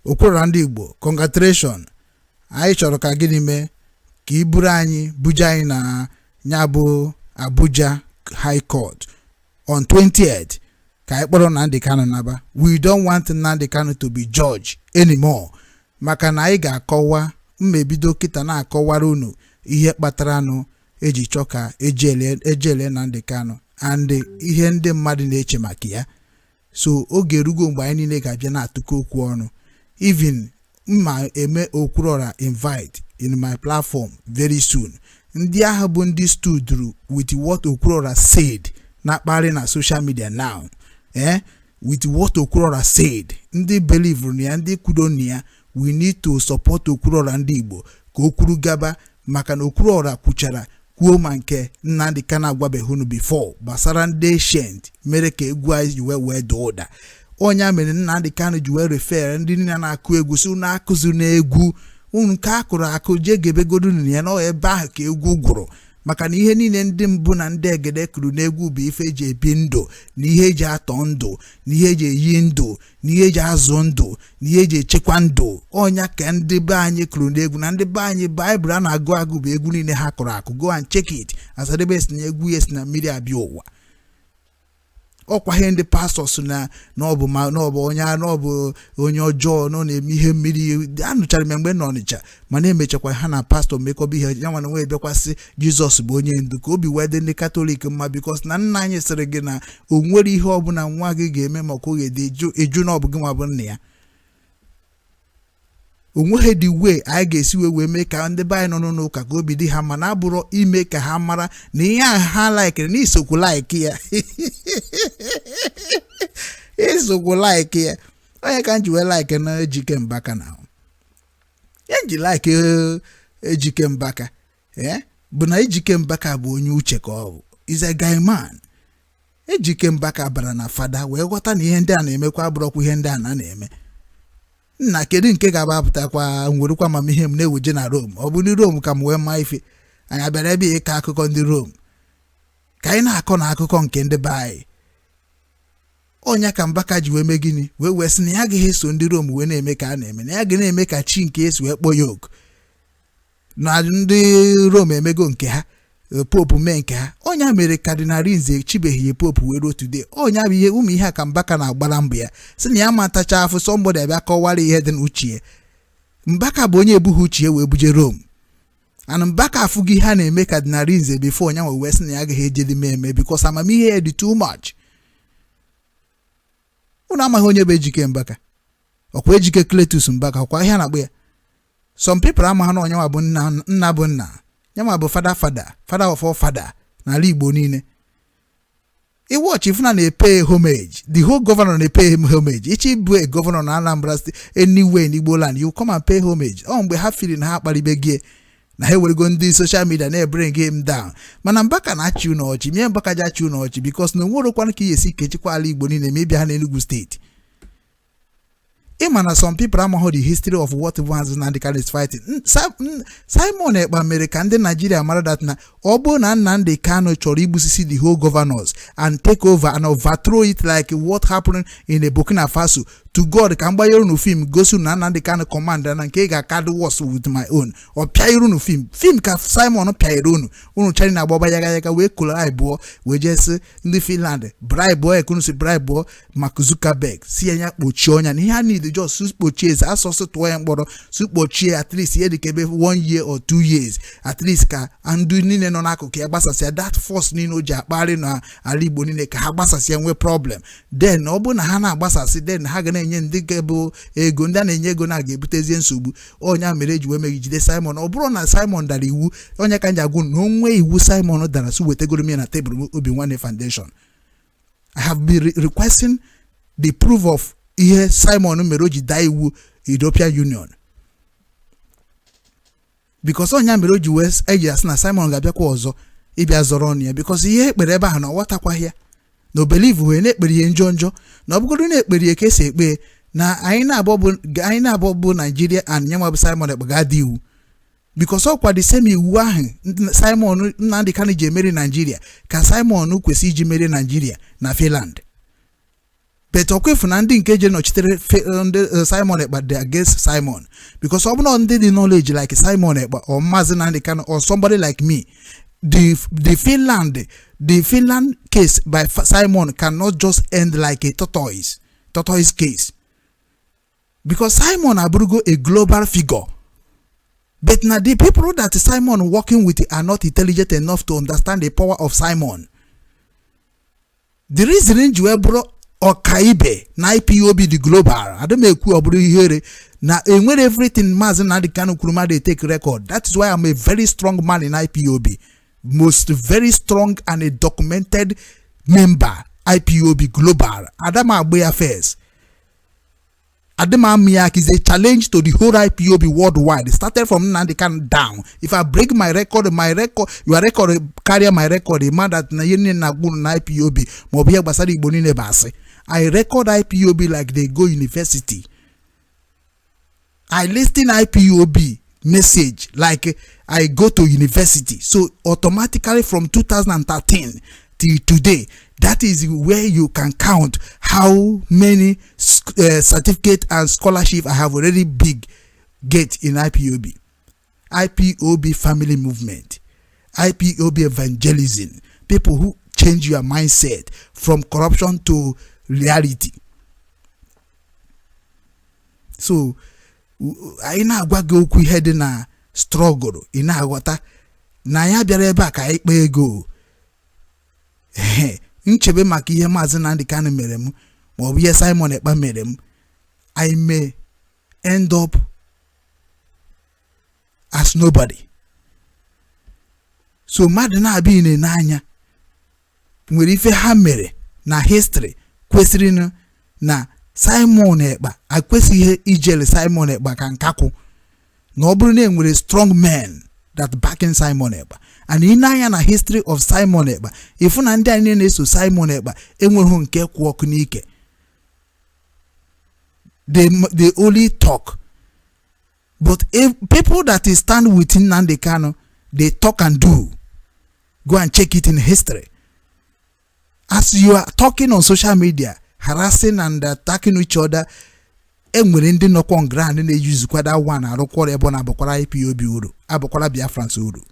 Okwuluọra ndị Igbo, congratulation. Anyị chọrọ ka gịnị mee ka i buru anyị buje anyị na ya bụ Abuja High Court on 20th, ka anyị kpọrọ Nnamdi Kanu naba. We don't want Nnamdi Kanu to be judge anymore, maka na anyị ga-akọwa mmebido kịta na-akọwara unu ihe kpatara nụ eji chọọ ka ejele Nnamdi Kanu and ihe ndị mmadụ na-eche maka ya. So oge erugo mgbe anyị niile ga-abịa na-atụkọ okwu ọnụ. Even mma eme Okwuluọra invite in my platform very soon. Ndị ahụ bụ ndị stood with what Okwuluọra said na-akparị na social media now, with what Okwuluọra said, ndị believe na ya, ndị kwudo na ya, we need to support Okwuluọra ndị Igbo ka o kwuru gaba, maka na Okwuluọra kwuchara kwuo ma nke Nnamdi Kanu agwabeghị unu before gbasara ndị ancient mere ka egwu anyị ji wee daa ụda. Onye mere Nnamdi Kanu ji wee refer ndị niile na-akụ egwu si unu akụzi n'egwu unu nke akụrụ akụ, jee gebegodu unu ya na ebe ahụ ka egwu gwụrụ, maka na ihe niile ndị mbụ na ndị egede kụrụ n'egwu bụ ife eji ebi ndụ, na ihe eji atọ ndụ, na ihe eji eyi ndụ, na ihe eji azụ ndụ, na ihe eji echekwa ndụ. Ọnya ka ndị be anyị kụrụ n'egwu, na ndị be anyị Baịbụl a na-agụ agụ bụ egwu niile ha kụrụ akụ. Go and check it. Asadebe si na egwu ya si na mmiri abịa ụwa. Ọkwa ihe ndị pastors na n'ọbụ ma n'ọbụ onye n'ọbụ onye ọjọọ na ọ na-eme ihe mmiri. Anụchara m ya mgbe nọ Ọnịcha, mana emechakwa ha na pastọ mekọba ihe ya nwana wee bịakwasị Jizọs bụ onye ndu, ka obi wee dị ndị Katọlik mma, because na nna anyị sịrị gị na o nwere ihe ọbụla nwa gị ga-eme maka oge dị eju na ọ bụ gị nwa bụ nna ya. Onweghị the way anyị ga-esi wee mee ka ndị be anyị nọ n'ụka ka obi dị ha mma na abụrụ ime ka ha mara na ihe ahụ ha laikiri na isokwu like ya, isokwu like ya. Onye ka m ji wee like na Ejike Mbaka, na ya ji like Ejike Mbaka bụ na Ejike Mbaka bụ onye uche ka ọ bụ, is a guy man. Ejike Mbaka bara na fada wee ghọta na ihe ndị a na-emekwa abụrọkwa ihe ndị a na na-eme. Nna, kedu nke ga-agbapụtakwa nwerekwa amamihe m na-eweje na Rome? Ọ bụ ndị Rome ka m wee maa ife anyị abịara ebe ịkọ akụkọ ndị Rome, ka anyị na-akọ na akụkọ nke ndị be anyị. Ọnya ka Mbaka ji wee mee gịnị, wee sị na ya agaghị eso ndị Rome wee na-eme ka a na-eme, na ya ga na-eme ka chi nke esi wee kpọọ ya oku. Na ndị Rome emego nke ha, pope mee nke ha. Ọnya mere Cardinal Rinze chibeghị ya pope wee ruo today. Ọnya bụ ihe ụmụ ihe a ka Mbaka na-agbara mbọ ya, sị na ya matacha afụ. Somebody abịa kọwara ihe dị n'uche ya. Mbaka bụ onye ebughị uche ya wee buje Rome, and Mbaka afụghị ihe a na-eme Cardinal Rinze before onye nwe wee sị na ya agaghị ejedime eme, because amamihe ya dị too much. Unu amaghị onye bụ Ejike Mbaka? Ọkwa Ejike Cletus Mbaka, ọkwa ihe a na-akpọ ya. Some people amaghị na onye bụ nna, nna bụ nna ya bụ father, father, father of all father n'ala Igbo niile. Iwọchị ifuna na-epay homage, the whole governor na-epay him homage. Ichi bụ a governor na Anambra State, anywhere in Igbo land, you come and pay homage. Ọ mgbe ha firi na ha akparibe gị na ha ewerego ndị social media na-ebring him down. Mana Mbaka na-achị unu ọchị mie. Mbaka ji achị unu ọchị because na onwerokwana ka ị esi kechikwa ala Igbo niile ma ị bịa ha n'Enugu Steeti. Ịma na some people amaghị the history of what Maazị Nnamdi Kanu is fighting. Simon Ekpa mere ka ndị Nigeria mara that na ọ bụrụ na Nnamdi Kanu chọrọ igbusisi the whole governors and take over and overthrow it like what happened in Burkina Faso. To God, ka m gbanyere unu film gosi unu na Nnamdi Kanu command na nke ị ga-aka dị worse with my own. Ọ pịanyere unu film film ka Simon pịanyere unu, unu chari na agbaba yaga yaga wee bribe wee jee sị ndị Finland bribe ekunu si bribe Mark Zuckerberg si ya ya kpochie ọnya na ihe a need, just kpochie eze asọsụ, tụọ ya mkpọrọ, si kpochie at least ihe dịka ebe 1 year or 2 years at least, ka ndị niile nọ n'akụkụ ya gbasasịa that force niile o ji akpagharị n'ala Igbo niile, ka ha gbasasịa nwee problem. Then ọ bụrụ na ha na-agbasasị, then ha ga na-enye ndị nke bụ ego, ndị a na-enye ego na ga-ebutezie nsogbu. Ọnya mere eji wee megide Simon. Ọ bụrụ na Simon dara iwu, onye ka m ji agwụ na onwe iwu Simon dara, si wetegoro m ya na tebụl Obi Nwanne Foundation. I have been requesting the proof of ihe Simon mere o ji daa iwu European Union, because ọnya mere o ji wee eji asị na Simon ga-abịakwa ọzọ ịbịa zọrọ ọnụ ya, because ihe ekpere ebe ahụ na ọ ghọtakwaghị ya na o believe wee na-ekpere ihe njọ njọ na ọ bụgodu na-ekpere ihe ka esi ekpe na anyị na-abụọ bụ Nigeria and nyanwa bụ Simon Ekpa ga-adị iwu, because ọkwa the same iwu ahụ Simon Nnamdi Kanu ji emeri Nigeria ka Simon kwesị iji merie Nigeria na Finland. But ọkwefu na ndị nke je nọchitere ndị Simon Ekpa dị against Simon, because ọ bụrụ ndị dị knowledge like Simon Ekpa or Mazi Nnamdi Kanu or somebody like me, the Finland case by Simon cannot just end like a tortoise case, because Simon abụrụgo a global figure. But na the people that Simon working with are not intelligent enough to understand the power of Simon. The reason ji wee bụrụ ọkaibe na IPOB the global, adị ekwu ọ bụrụ ihere na enwere everything Maazị Nnamdi Kanu kwuru mmadụ take record. That is why I'm a very strong man in IPOB, most very strong and a documented member IPOB global. Adama agba ya first, Adema Miak is a challenge to the whole IPOB worldwide. It started from Nnamdi Kanu down. If I break my record, my record, your record carry my record, a man that na ihe niile na-agwụ na IPOB ma ọ bụ ihe gbasara Igbo niile bụ asị. I record IPOB like they go university. I listen IPOB message like I go to university. So automatically from 2013 till today, that is where you can count how many certificate and scholarship I have already big get in IPOB. IPOB family movement, IPOB evangelism, people who change your mindset from corruption to reality. So anyị na-agwa gị okwu ihe dị na struggle, ị na-aghọta na anyị bịara ebe a ka anyị kpaa ego. Ehe, nchebe maka ihe Maazị Nnamdi Kanu mere m maọbụ ihe Simon Ekpa mere m, I may end up as nobody. So mmadụ na-abịa ine n'anya nwere ife ha mere na history kwesịrị na Simon Ekpa akwesịghị ijele Simon Ekpa ka nkakwụ na ọ bụrụ na enwere strong men that backing Simon Ekpa. And ị na-anya na history of Simon Ekpa, ịfụ na ndị anyị na-eso Simon Ekpa enweghị nke kwụ ọkụ n'ike. They only talk, but if people that is stand with Nnamdi Kanu, they talk and do. Go and check it in history. As you are talking on social media, harassing and attacking each other, enwere ndị nọkwa on ground na-eyuzukwa that one arụkwọrọ ebe ọ na-abụkwara IPOB uru, abụkwara Biafrans uru.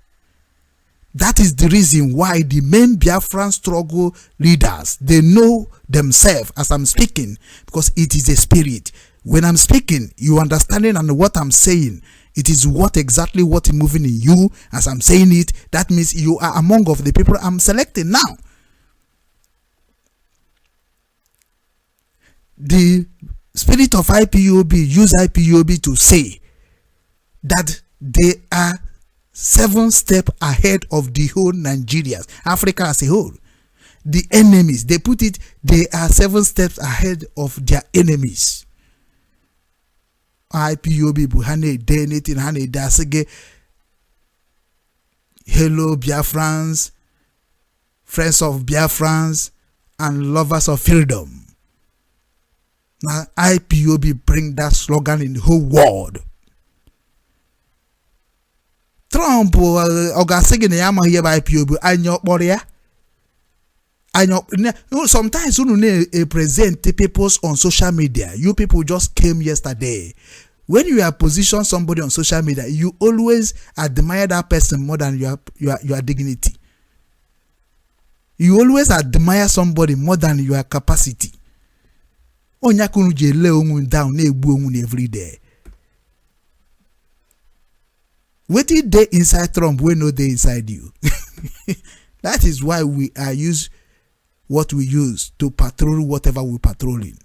That is the reason why the main Biafran struggle leaders, they know themselves as I'm speaking, because it is a spirit. When I'm speaking, you understanding and what I'm saying, it is what exactly what is moving in you as I'm saying it. That means you are among of the people I'm selecting now. The spirit of IPOB use IPOB to say that they are seven steps ahead of the whole Nigerians, Africa as a whole. The enemies, they put it, they are seven steps ahead of their enemies. IPOB bụ ha na-ede anything ha na-ede asị gị, "Hello Biafrans, friends of Biafrans and lovers of freedom." Na IPOB bring that slogan in the whole world. Trump ọ ga-asị gị na ya amaghị ihe bụ IPOB? Anya ọ kpọrọ ya? Anya sometimes unu na-present peoples on social media. You people just came yesterday. When you are position somebody on social media, you always admire that person more than your dignity. You always admire somebody more than your capacity. Onye aka unu ji ele onwe down, na-egbu onwe every day. Wetin dey inside Trump wey no dey inside you? That is why we are use what we use to patrol whatever we patrolling.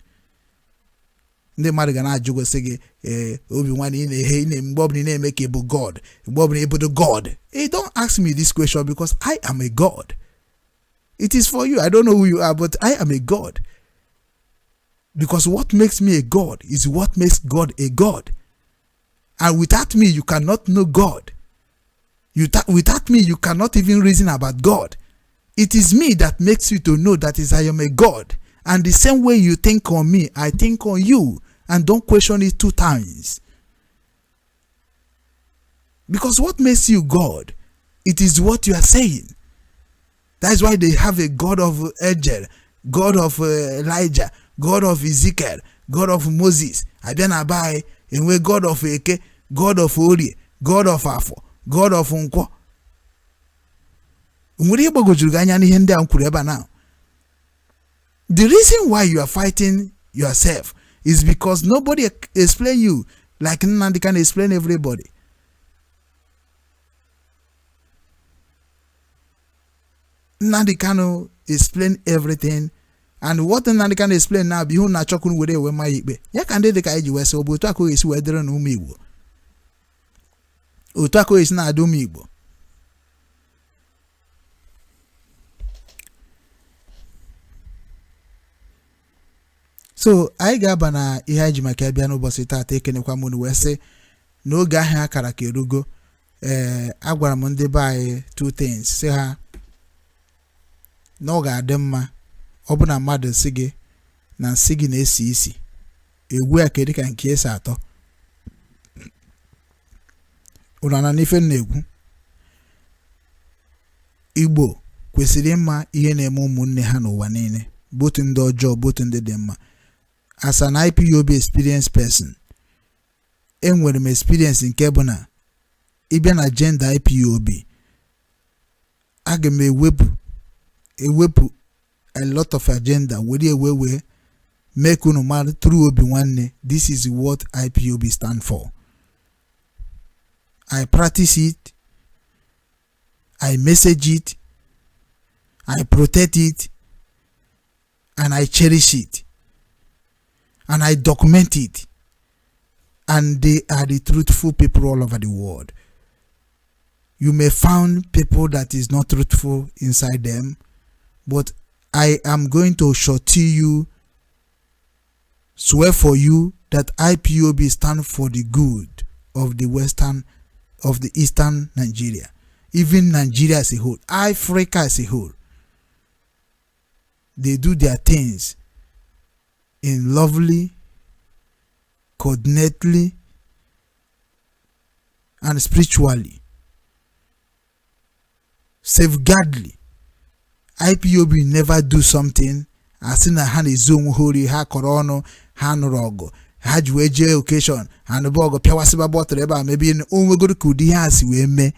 Ndị mmadụ ga na-ajụgosi gị, ee, obi nwanne, ị na-ehe ị na mgbe ọbụla ị na-eme ka ị bụ God, mgbe ọbụla ị bụdo God. Hey, don't ask me this question because I am a God. It is for you. I don't know who you are, but I am a God. Because what makes me a God is what makes God a God. And without me, you cannot know God. Without me, you cannot even reason about God. It is me that makes you to know that is I am a God. And the same way you think on me, I think on you. And don't question it two times. Because what makes you God, it is what you are saying. That's why they have a God of angel, God of Elijah, God of Ezekiel, God of Moses. Abịa na be anyị, enwe God of Eke, God of Orie, God of Afọ, God of Nkwọ. Nwere ihe gbagwojuru gị anya n'ihe ndị a m kwuru ebe a now? The reason why you are fighting yourself is because nobody explain you like Nnamdi can explain everybody. Nnamdi Kanu explain everything, and what Nnamdi Kanu explain now bụ ihe unu achọkwuru were ewe mma ya ikpe ya ka ndị dị ka anyị ji wee sị, ọ bụ otu aka ọ ga-esi wee dịrị na ụmụ Igbo, otu aka ọ ga-esi na-adị ụmụ Igbo. So anyị ga-aba na ihe anyị ji maka ya bịa n'ụbọchị taata. Ekenekwa m unu wee sị n'oge ahụ akara ka erugo. Ee, agwara m ndị be anyị two things, sị ha na ọ ga-adị mma ọ bụ na mmadụ sị gị na nsị gị na-esi isi, egwu ya kedu ka nke esi atọ ụra na n'ife m na-ekwu. Igbo kwesịrị ịma ihe na-eme ụmụnne ha n'ụwa niile, both ndị ọjọọ, both ndị dị mma. As an IPOB experienced person, enwere m experience nke bụ na ịbịa na agenda IPOB, aga m ewepụ a lot of agenda were ewe wee mee ka unu mara through obi nwanne, this is what IPOB stand for. I practice it, I message it, I protect it, and I cherish it, and I document it, and they are the truthful people all over the world. You may find people that is not truthful inside them, but I am going to assure you, swear for you that IPOB stand for the good of the western, of the eastern Nigeria, even Nigeria as a whole, Africa as a whole. They do their things in lovely, coordinately, and spiritually, safeguardly. IPOB never do something asị na ha na-ezu onwe ha ori, ha kọrọ ọnụ, ha nụrụ ọgụ, ha ji wee jee occasion ha nụba ọgụ, pịawasịba bọtụlụ ebe a mebe o nwegoro ka ụdị ihe a si wee mee.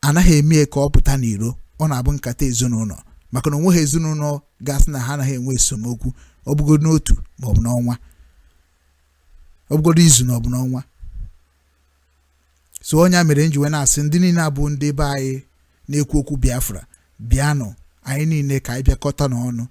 Anaghị eme ya ka ọ pụta n'iro. Ọ na-abụ nkata ezinụlọ, maka na onweghị ezinụlọ gasị na ha anaghị enwe esemokwu, ọ bụgodo n'otu maọbụ n'ọnwa, ọ bụgodo izu na ọ bụ n'ọnwa. So onye mere m ji wee na-asị ndị niile abụ ndị be anyị na-ekwu okwu Biafra, bịanụ, anyị niile ka anyị bịakọta n'ọnụ.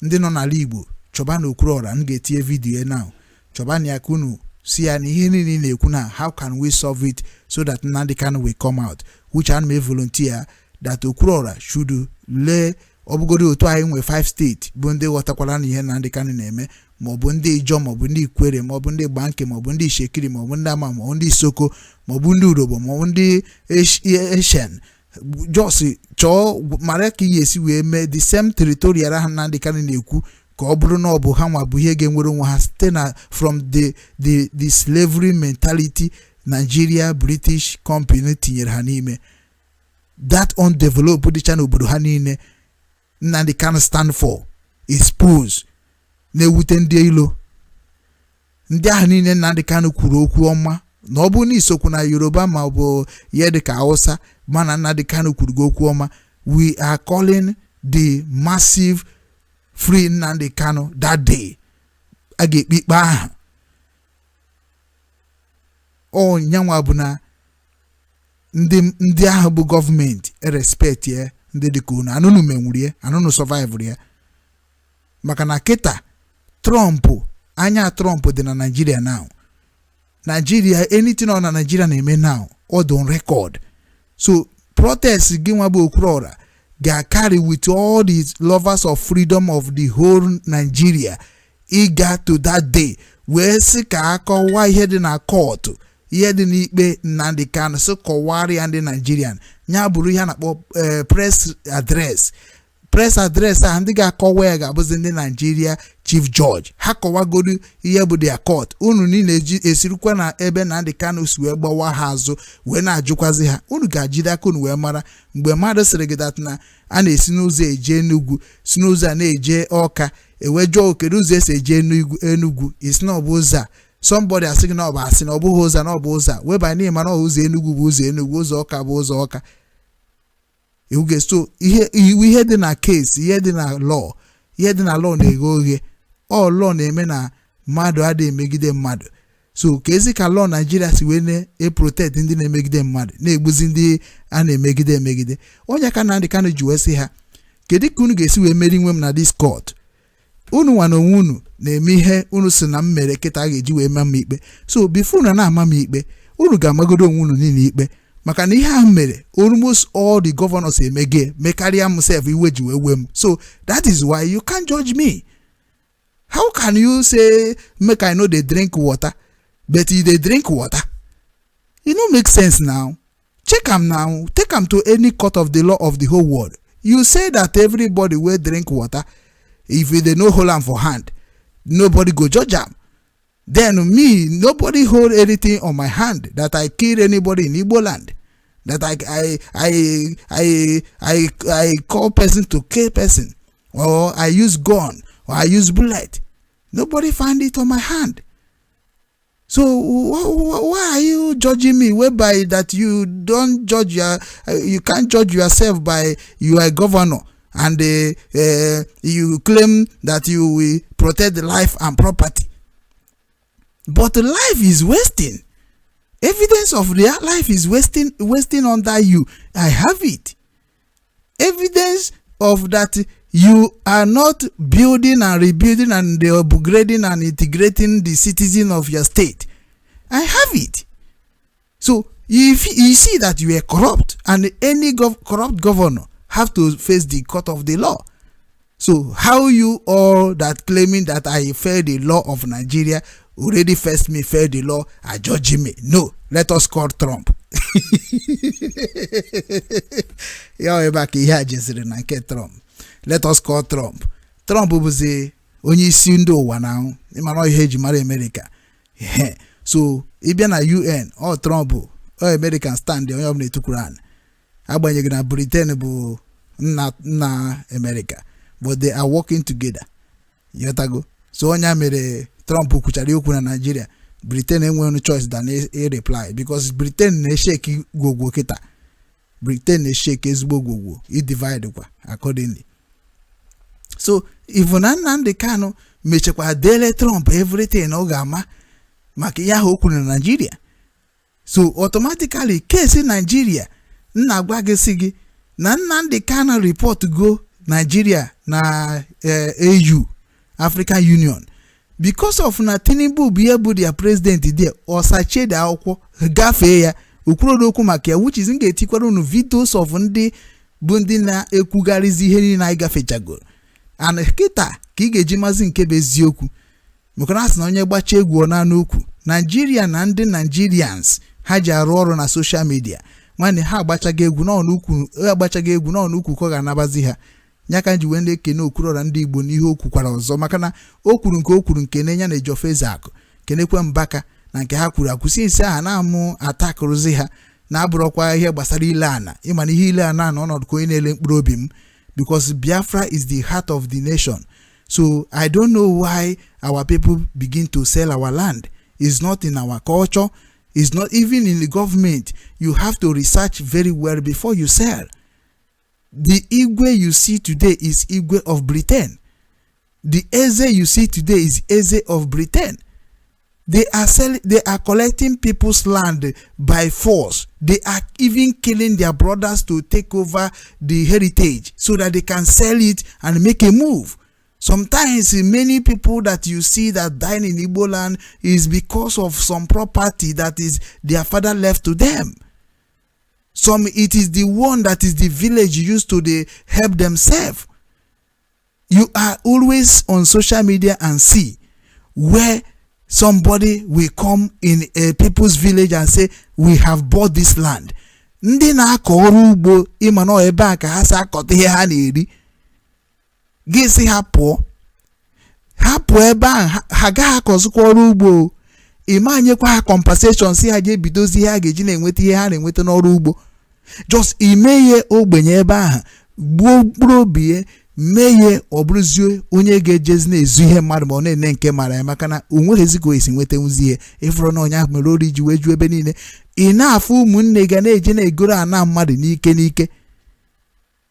Ndị nọ n'ala Igbo, chọba na Okwuluọra, m ga-etinye video now, chọba na ya ka unu si ya na ihe niile ị na-ekwu na how can we solve it so that Nnamdi Kanu will come out, which ana m volunteer that Okwuluọra should lee. Ọ bụgodo otu anyị nwee five steeti bụ ndị ghọtakwara na ihe Nnamdi Kanu na-eme, maọbụ ndị Ijọ, maọbụ ndị Ikwere, maọbụ ndị Gbanke, maọbụ ndị Ishekiri, maọbụ ndị Ama, maọbụ ndị Isoko, maọbụ ndị Urobo, maọbụ ndị Eshen. Just chọọ mara ka ị ga-esi wee mee the same territorial ha Nnamdi Kanu na-ekwu, ka ọ bụrụ na ọ bụ ha nwa bụ ihe ga-enwere onwe ha site na from the slavery mentality Nigeria British Company tinyere ha n'ime, that undeveloped dịcha n'obodo ha niile. Nnamdi Kanu stand for expose na-ewute ndị ilo ndị ahụ niile. Nnamdi Kanu kwuru okwu ọma na ọ bụrụ na isokwu na Yoruba ma ọ bụ ihe dịka Hausa, mana Nnamdi Kanu kwuru gị okwu ọma. We are calling the massive free Nnamdi Kanu that day a ga-ekpe ikpe ahụ. Ọ nyanwa bụ na ndị ahụ bụ gọọmenti respect ya, ndị dịka unu anụnụ menwuru ya, anụnụ survive ya, maka na kịta Trump, anya Trump dị na Nigeria now. Nigeria, anything ọ na Nigeria na-eme now, ọ dị on record. So protest gị nwa bụ Okwuluora ga-carry with all the lovers of freedom of the whole Nigeria ịga to that day wee sị ka a kọwaa ihe dị na court, ihe dị n'ikpe Nnamdi Kanu, sị kọwara ya ndị Nigerian, ya bụrụ ihe a na-akpọ press address. Press address a, ndị ga-akọwa ya ga-abụzi ndị Nigeria chief judge. Ha kọwagodu ihe bụ their court. Unu niile eji esirikwa na ebe Nnamdi Kanu si wee gbawa ha azụ wee na-ajụkwazi ha. Unu ga-ajide aka unu wee mara mgbe mmadụ sịrị gị that na a na-esi n'ụzọ eje Enugu, si n'ụzọ a na-eje Ọka, ewee jụọ kedu ụzọ esi eje Enugu. Enugu isi na ọ bụ ụzọ a, somebody asị gị na ọ bụ asị, na ọ bụghị ụzọ a, na ọ bụ ụzọ a, weba n'ihi mana ọ ụzọ Enugu bụ ụzọ Enugu, ụzọ Ọka bụ ụzọ Ọka. Iwuge so ihe iwu, ihe dị na case, ihe dị na law, ihe dị na law na-eghe oghe. Ọ law na-eme na mmadụ adịghị emegide mmadụ. So ka ezi ka law Naijiria si wee na-eprotect ndị na-emegide mmadụ, na-egbuzi ndị a na-emegide emegide. Onye ka Nnamdi Kanu ji wee sị ha, kedu ka unu ga-esi wee meri nwe m na this court? Unu nwa na onwe unu na-eme ihe unu si na m mere kịta a ga-eji wee ma m ikpe. So before unu na-ama m ikpe, unu ga-amagodo onwe unu niile ikpe, maka na ihe ahụ mere almost all the governors emege mekarịa m sef, iwe ji wee wee m. So that is why you can't judge me. How can you say make I no dey drink water, but you dey drink water? E no make sense now. Check am now, take am to any court of the law of the whole world. You say that everybody wey drink water, if dey no hold am for hand, nobody go judge am. Then me, nobody hold anything on my hand that I kill anybody in Igbo land, that I call person to kill person, or I use gun, or I use bullet. Nobody find it on my hand. So why are you judging me, whereby that you don't judge your you can't judge yourself by you are a governor and you claim that you will protect the life and property, but life is wasting? Evidence of their life is wasting under you. I have it. Evidence of that you are not building and rebuilding and upgrading and integrating the citizen of your state, I have it. So if you see that you are corrupt, and any corrupt governor have to face the court of the law, so how you all that claiming that I failed the law of Nigeria already first me failed the law are judging me? No, let us call Trump. Ya ebe a ka ihe a jeziri na nke Trump. Let us call Trump. Trump bụzi onye isi ndị ụwa na ịmara ihe eji mara America. So ịbịa na UN, ọ Trump, ọ American stand, onye ọbụla etukwuru ana, agbanyeghị na Britain bụ nna nna America, but they are working together. Yotago. So onye mere Trump kwuchara okwu na Nigeria, Britain enweghị choice than a reply, because Britain na-eshake gwogwo kịta. Britain na-eshake ezigbo gwogwo, i divide kwa accordingly. So even na Nnamdi Kanu mechakwa dele Trump everything ọ ga-ama maka ihe ahụ o kwuru na Nigeria. So automatically, case Nigeria nna agwa gị, sị gị na Nnamdi Kanu report go Nigeria na AU, African Union, because of na Tinubu bụ ihe bụ their president there. Ọsachie dị akwụkwọ gafee ya, okwurodo okwu maka ya, which is m ga-etikwara unu videos of ndị bụ ndị na-ekwugharịzi ihe niile anyị gafechagoro. And kịta ka ị ga-eji mazi nke bụ eziokwu, maka na asị na onye gbacha egwu ọ na ukwu Naijiria na ndị Nigerians ha ji arụ ọrụ na social media. Nwanne, ha agbachago egwu n'ọnụ agbachago egwu n'ọnụ ukwu ka ọ ga-anabazi ha. Ya ka ji wee na-ekene Okwuluora ndị Igbo n'ihe o kwukwara ọzọ, maka na o kwuru nke o kwuru, nke na ya na Ejiofor Akụ kenekwe Mbaka na nke ha kwuru akwụsị nsị aha na-amụ atakụrụzi ha na-abụrọkwa ihe gbasara ile ana. Ịma na ihe ile ana na ọnọdụ ka onye na-ele mkpụrụ obi m. Because Biafra is the heart of the nation. So I don't know why our people begin to sell our land. It's not in our culture. It's not even in the government. You have to research very well before you sell. The Igwe you see today is Igwe of Britain. The Eze you see today is Eze of Britain. They are selling, they are collecting people's land by force. They are even killing their brothers to take over the heritage so that they can sell it and make a move. Sometimes many people that you see that dying in Igbo land is because of some property that is their father left to them. Some, it is the one that is the village used to they help themselves. You are always on social media and see where somebody will come in a people's village and say, "We have bought this land." Ndị na-akọ ọrụ ugbo, ịma na ebe a ka ha si akọta ihe ha na-eri, gị sị ha pụọ, ha pụọ ebe ahụ, ha agaghị akọzikwa ọrụ ugbo. Ịma nyekwa ha compensation, si ha jee bidozi ihe ha ga-eji na-enweta ihe ha na-enweta n'ọrụ ugbo. Just ime ihe ogbenye ebe ahụ, gbuo mkpụrụ obi ya, mee ihe ọ bụrụzie onye ga-ejezi na-ezu ihe mmadụ, ma ọ na-ene nke mara ya, maka na o nweghịzi ka o esi nwetanwuzi ihe. Ịfụrụ na onye ahụ mere ori ji wee ju ebe niile. Ị na-afụ ụmụnne ga na-eje na-egoro ana mmadụ n'ike n'ike.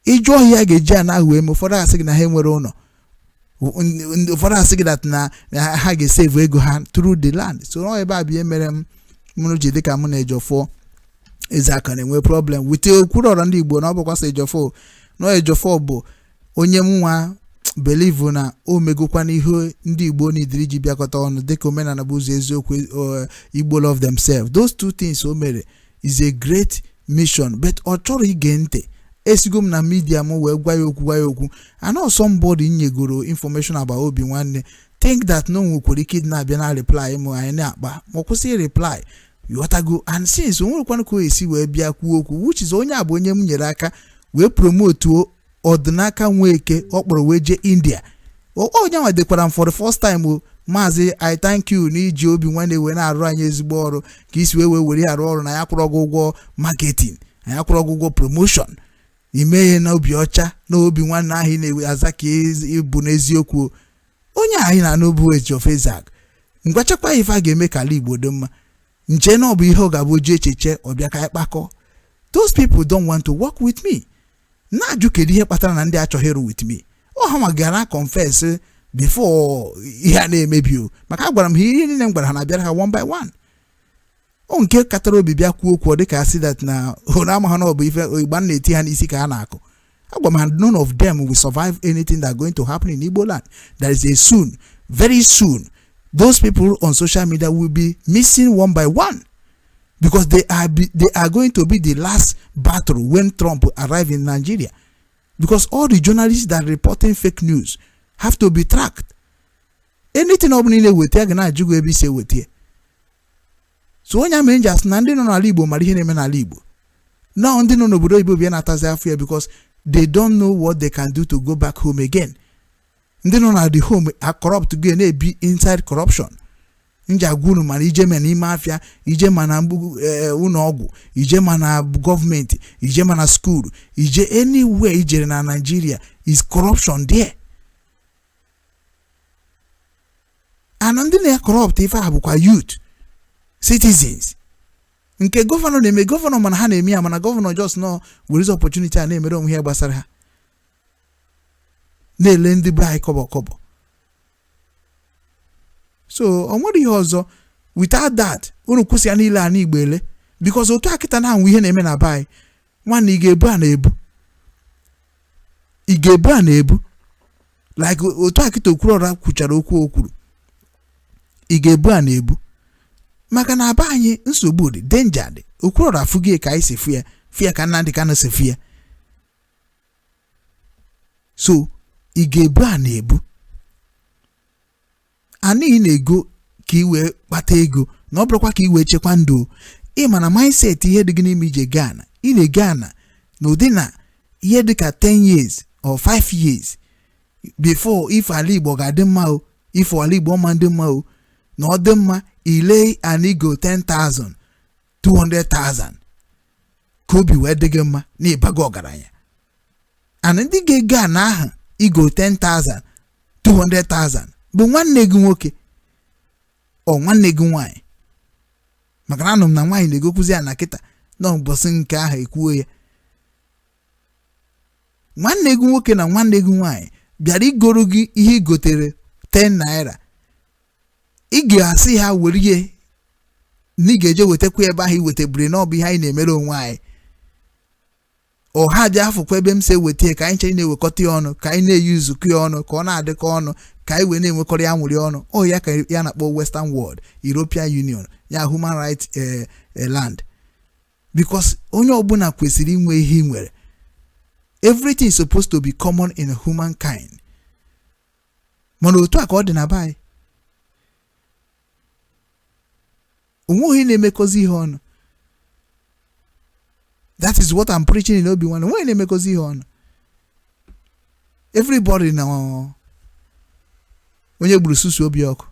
Ịjụ ọhịa ya ga-eji ana ahụ wee mee. Ụfọdụ asị gị na ha enwere ụlọ, ụfọdụ asị gị that na ha ga-esevu ego ha through the land. So ọ ebe a bụ ihe mere m mụrụ ji dịka mụ na Ejiofor Ezeaka na-enwe problem with Okwuluọra Ndị Igbo. Na ọ bụkwasị Ejiofor na Ejiofor bụ onye nwa believe na o megokwa n'ihe ndị Igbo n'idiri ji bịakọta ọnụ, dịka omenala bụ ụzọ eziokwu, Igbo love themselves. Those two things o mere is a great mission, but ọ chọrọ ige ntị. Esigo m na media m wee gwa ya okwu, gwa ya okwu. And somebody nyegoro information about Obi Nwanne, think that no nwekwara ike ịdị na-abịa na reply m, anyị na-akpa, ma ọ kwụsị reply, ghọtago? And since o nwerekwana ka o esi wee bịa kwuo okwu, which is onye a bụ onye m nyere aka wee promotuo ọdịnaka Nweke ọ kpọrọ wee jee India. Onye nwa dekwara m for the first time o, "Maazị, I thank you na iji Obi Nwanne wee na-arụ anyị ezigbo ọrụ, ka isi wee wee were arụ ọrụ na ya kwụrụ gị ụgwọ marketing, anyị akwụrụ gị ụgwọ promotion, ime ihe na obi ọcha na Obi Nwanne ahụ ị na-aza ka ịbụ n'eziokwu." Onye anyị na-anụ bụ Ejiofor Ezeaku ngwachakwa ife a ga-eme ka ala Igbo dị mma, nche na ọ bụ ihe ọ ga-abụ ji echiche ọbịa ka anyị kpakọ. Those people don't want to work with me. Na-ajụ kedu ihe kpatara na ndị achọghị ịrụ with me. Ọ ha nwa gara confess before ihe a na-emebi o, maka agwara m ha ihe niile m gwara ha na-abịara ha one by one. O nke katara obi bịa kwuo okwu, ọ dịka asị that na hụrụ ama ha na ọ bụ ife igba na-eti ha n'isi ka ha na-akụ. Agwa m ha, none of them will survive anything that going to happen in Igbo land. There is a soon, very soon, those people on social media will be missing one by one, because they are going to be the last battle when Trump arrive in Nigeria, because all the journalists that are reporting fake news have to be tracked. Anything ọ bụla ị na-eweta, ga na-ajụ gị ebe isi eweta ya. So onye mere nji asị na ndị nọ n'ala Igbo mara ihe na-eme n'ala Igbo now, ndị nọ n'obodo oyibo bịa na-atazi afọ ya, because they don't know what they can do to go back home again. Ndị nọ na the home a corrupt go na-ebi inside corruption. Nji agwa unu, mana ije ma n'ime afịa, ije ma na ụlọ ọgwụ, ije ma na gọọmenti, ije ma na school, ije anywhere ijere na Nigeria is corruption there. And ndị na-corrupt ife a bụkwa youth citizens nke governor na-eme governor, mana ha na-eme ya, mana governor just nọ werezi opportunity a na-emere onwe ihe gbasara ha, na-ele ndị be anyị kọbọ kọbọ. So ọ nwere ihe ọzọ without that. Unu kwụsị ya niile ana Igbo ele, because otu akịta na-anwụ ihe na-eme na be anyị. Nwanne, ị ga-ebu a na-ebu, ị ga-ebu a na-ebu, like otu akịta Okwuluọra kwuchara okwu o kwuru, ị ga-ebu a na-ebu, maka na be anyị nsogbu dị, danger dị. Okwuluọra afụghị ka anyị si fụ ya, fụ ya ka Nnamdị Kanụ si fụ ya. So ị ga-ebu a na-ebu ana ị na-ego ka ị wee kpata ego, na ọ bụrụkwa ka ị wee chekwa ndụ. Ị ma na mindset ihe dị gị n'ime ije gaa na ị na-ege ana na ụdị na ihe dị ka 10 years or 5 years before ife ala Igbo ga-adị mma o, ife ala Igbo ọma ndị mma o, na ọ dị mma ile anigo 10,000, 200,000, ka obi wee dị gị mma na ịbago ọgaranya. And ndị ga-ego ana ahụ igo 10,000, 200,000 bụ nwanne gị nwoke ọ nwanne gị nwaanyị, maka na anụ m na nwaanyị na-egokwuzi ya na kịta na mbọsị nke ahụ ekwuo ya. Nwanne gị nwoke na nwanne gị nwaanyị bịara igoro gị ihe i gotere 10 naira, ị ga-asị ha were ihe na ị ga-eje wetakwa ebe ahụ i wetaburu, na ọ bụ ihe anyị na-emere onwe anyị. Ọha bịa afụkwa ebe m si eweta ya, ka anyị chere na-ewekọta ya ọnụ, ka anyị na-eyuzukọ ya ọnụ, ka ọ na-adịkọ ọnụ, ka anyị wee na-enwekọrọ ya nwụrị ọnụ. Ọ ya ka ya na-akpọ Western World, European Union ya, human rights land, because onye ọbụla kwesịrị inwe ihe ị nwere. Everything is supposed to be common in humankind. Mana otu a ka ọ dị na be anyị, onweghị na-emekọzi ihe ọnụ. That is what I'm preaching in Obi Nwanne. Onweghị na-emekọzi ihe ọnụ. Everybody na onye gburu susu obi ọkụ.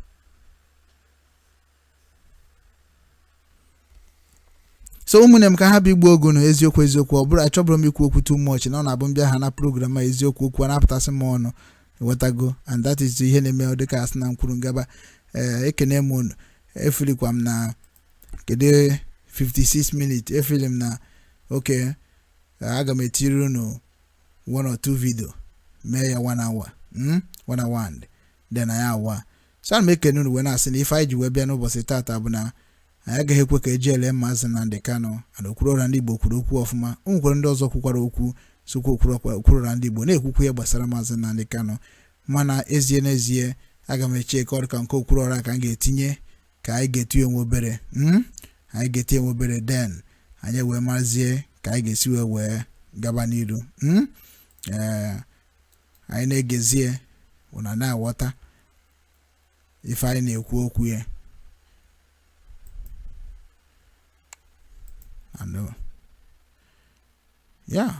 So ụmụnne m, ka ha bụ igbu ogu na eziokwu eziokwu, ọ bụrụ achọbụrụ m ikwu okwu too much, na ọ na-abụ mbịa ha na program a, eziokwu okwu a na-apụtasị m ọnụ, ghọtago? And that is ihe na-eme ọ dịka asị na nkwuru ngaba. Ee, ekene m unu. Efilikwa m na kedu 56 minutes, efili m na oke aga m etiri unu one or two video, mee ya one hour, one hour and then anyị awa. So ana m ekene unu wee na-asị na ife anyị ji wee bịa n'ụbọchị taata bụ na anyị agaghị ekwe ka eji ele Maazị Nnamdi Kanu na Okwuruọra ndị Igbo kwuru okwu ọfụma. O nwekwara ndị ọzọ kwukwara okwu sokwa Okwuruọra ndị Igbo na-ekwukwu ihe gbasara Maazị Nnamdi Kanu, mana ezie n'ezie aga m eche ka ọ dị ka nke Okwuruọra ka m ga-etinye, ka anyị ga-etinye onwe obere, anyị ga-etinye onwe obere, then anyị wee marazie ka anyị ga-esi wee gaba n'iru. Ee, anyị na-egezie ụna na-aghọta ife anyị na-ekwu okwu ya. And yeah.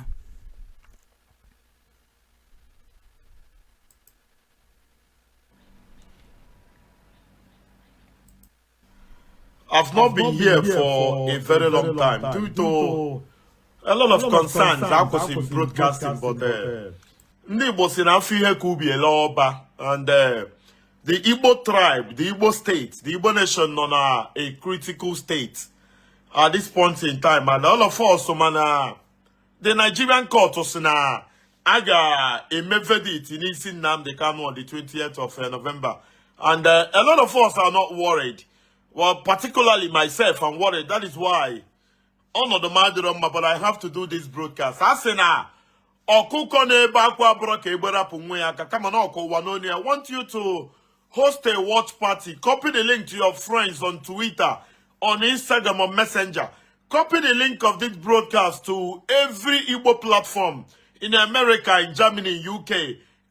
I've not been here for a very long time due to a lot of concerns akwụsị broadcasting, but ndị Igbo si na afọ ihe ka ubi ele ọba, and the Igbo tribe, the Igbo state, the Igbo nation nọ na a critical state at this point in time, and all of us mana the Nigerian court si na a ga-eme verdict n'isi Nnamdi Kanu on the 20th of November, and a lot of us are not worried. Well, particularly myself, I'm worried. That is why ọnọdụ m adịrọ mma, but I have to do this broadcast. A sị na ọkụkọ na-ebe akwa abụrụ ka egberapụ nwa ya aka, kama na ọkụ ụwa n'onu ya. I want you to host a watch party. Copy the link to your friends on Twitter, on Instagram, on Messenger. Copy the link of this broadcast to every Igbo platform in America, in Germany, in UK,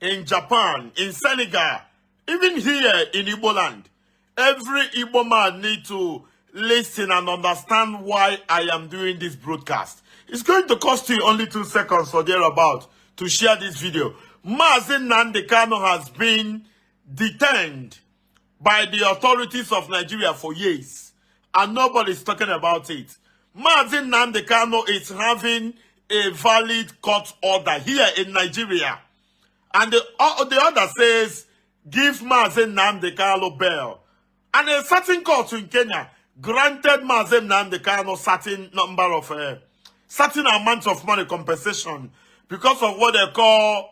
in Japan, in Senegal, even here in Igbo land. Every Igbo man need to listen and understand why I am doing this broadcast. It's going to cost you only 2 seconds or thereabout to share this video. Mazi Nnamdi Kanu has been detained by the authorities of Nigeria for years, and nobody's talking about it. Mazi Nnamdi Kanu is having a valid court order here in Nigeria. And the order says, give Mazi Nnamdi Kanu bail. And a certain court in Kenya granted Mazi Nnamdi Kanu certain number of, certain amount of money compensation because of what they call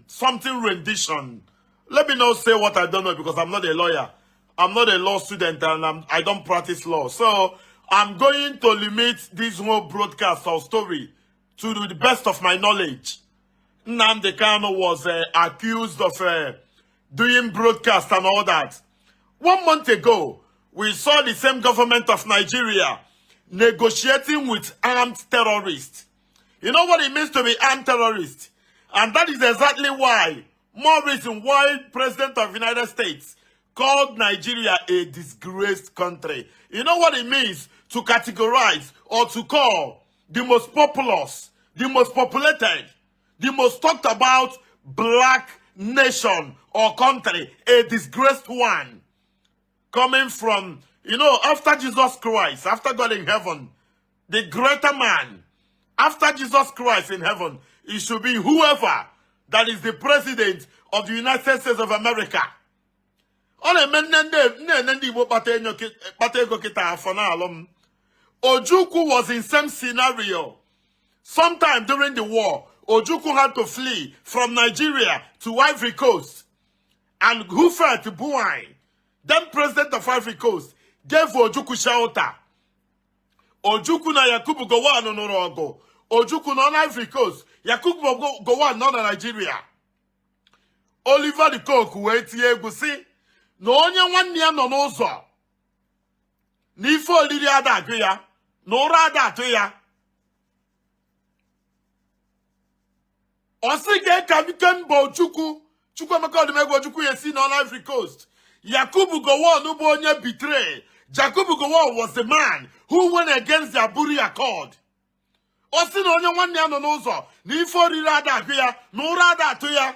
something rendition. Let me not say what I don't know because I'm not a lawyer. I'm not a law student and I don't practice law. So I'm going to limit this whole broadcast or story to the best of my knowledge. Nnamdi Kanu was accused of doing broadcast and all that. One month ago, we saw the same government of Nigeria negotiating with armed terrorists. You know what it means to be armed terrorist? And that is exactly why, more reason why President of the United States called Nigeria a disgraced country. You know what it means to categorize or to call the most populous, the most populated, the most talked about black nation or country, a disgraced one? Coming from, after Jesus Christ, after God in heaven, the greater man, after Jesus Christ in heaven, It should be whoever that is the president of the United States of America. Ọ na-eme nne nne nne ndị Igbo kpata ego kịta afọ na-alụ m. Ojukwu was in same scenario. Sometime during the war, Ojukwu had to flee from Nigeria to Ivory Coast. And Houphouët Boigny, then president of Ivory Coast, gave Ojukwu shelter. Ojukwu na Yakubu Gowon nụrụ ọgụ. Ojukwu nọ na Ivory Coast, Yakubu Gowon nọ na Nigeria. Oliver De Coque wee tie egwu sị na onye nwanne ya nọ n'ụzọ na ife oriri ada agụ ya na ụra ada atụ ya. Ọ sị ka ka ike mba Ojukwu, Chukwuemeka Odumegwu Ojukwu ya si nọ na Ivory Coast. Yakubu Gowon bụ onye betray. Yakubu Gowon was the man who went against the Aburi Accord. Ọ sị na onye nwanne ya nọ n'ụzọ na ife oriri ada agụ ya na ụra ada atụ ya.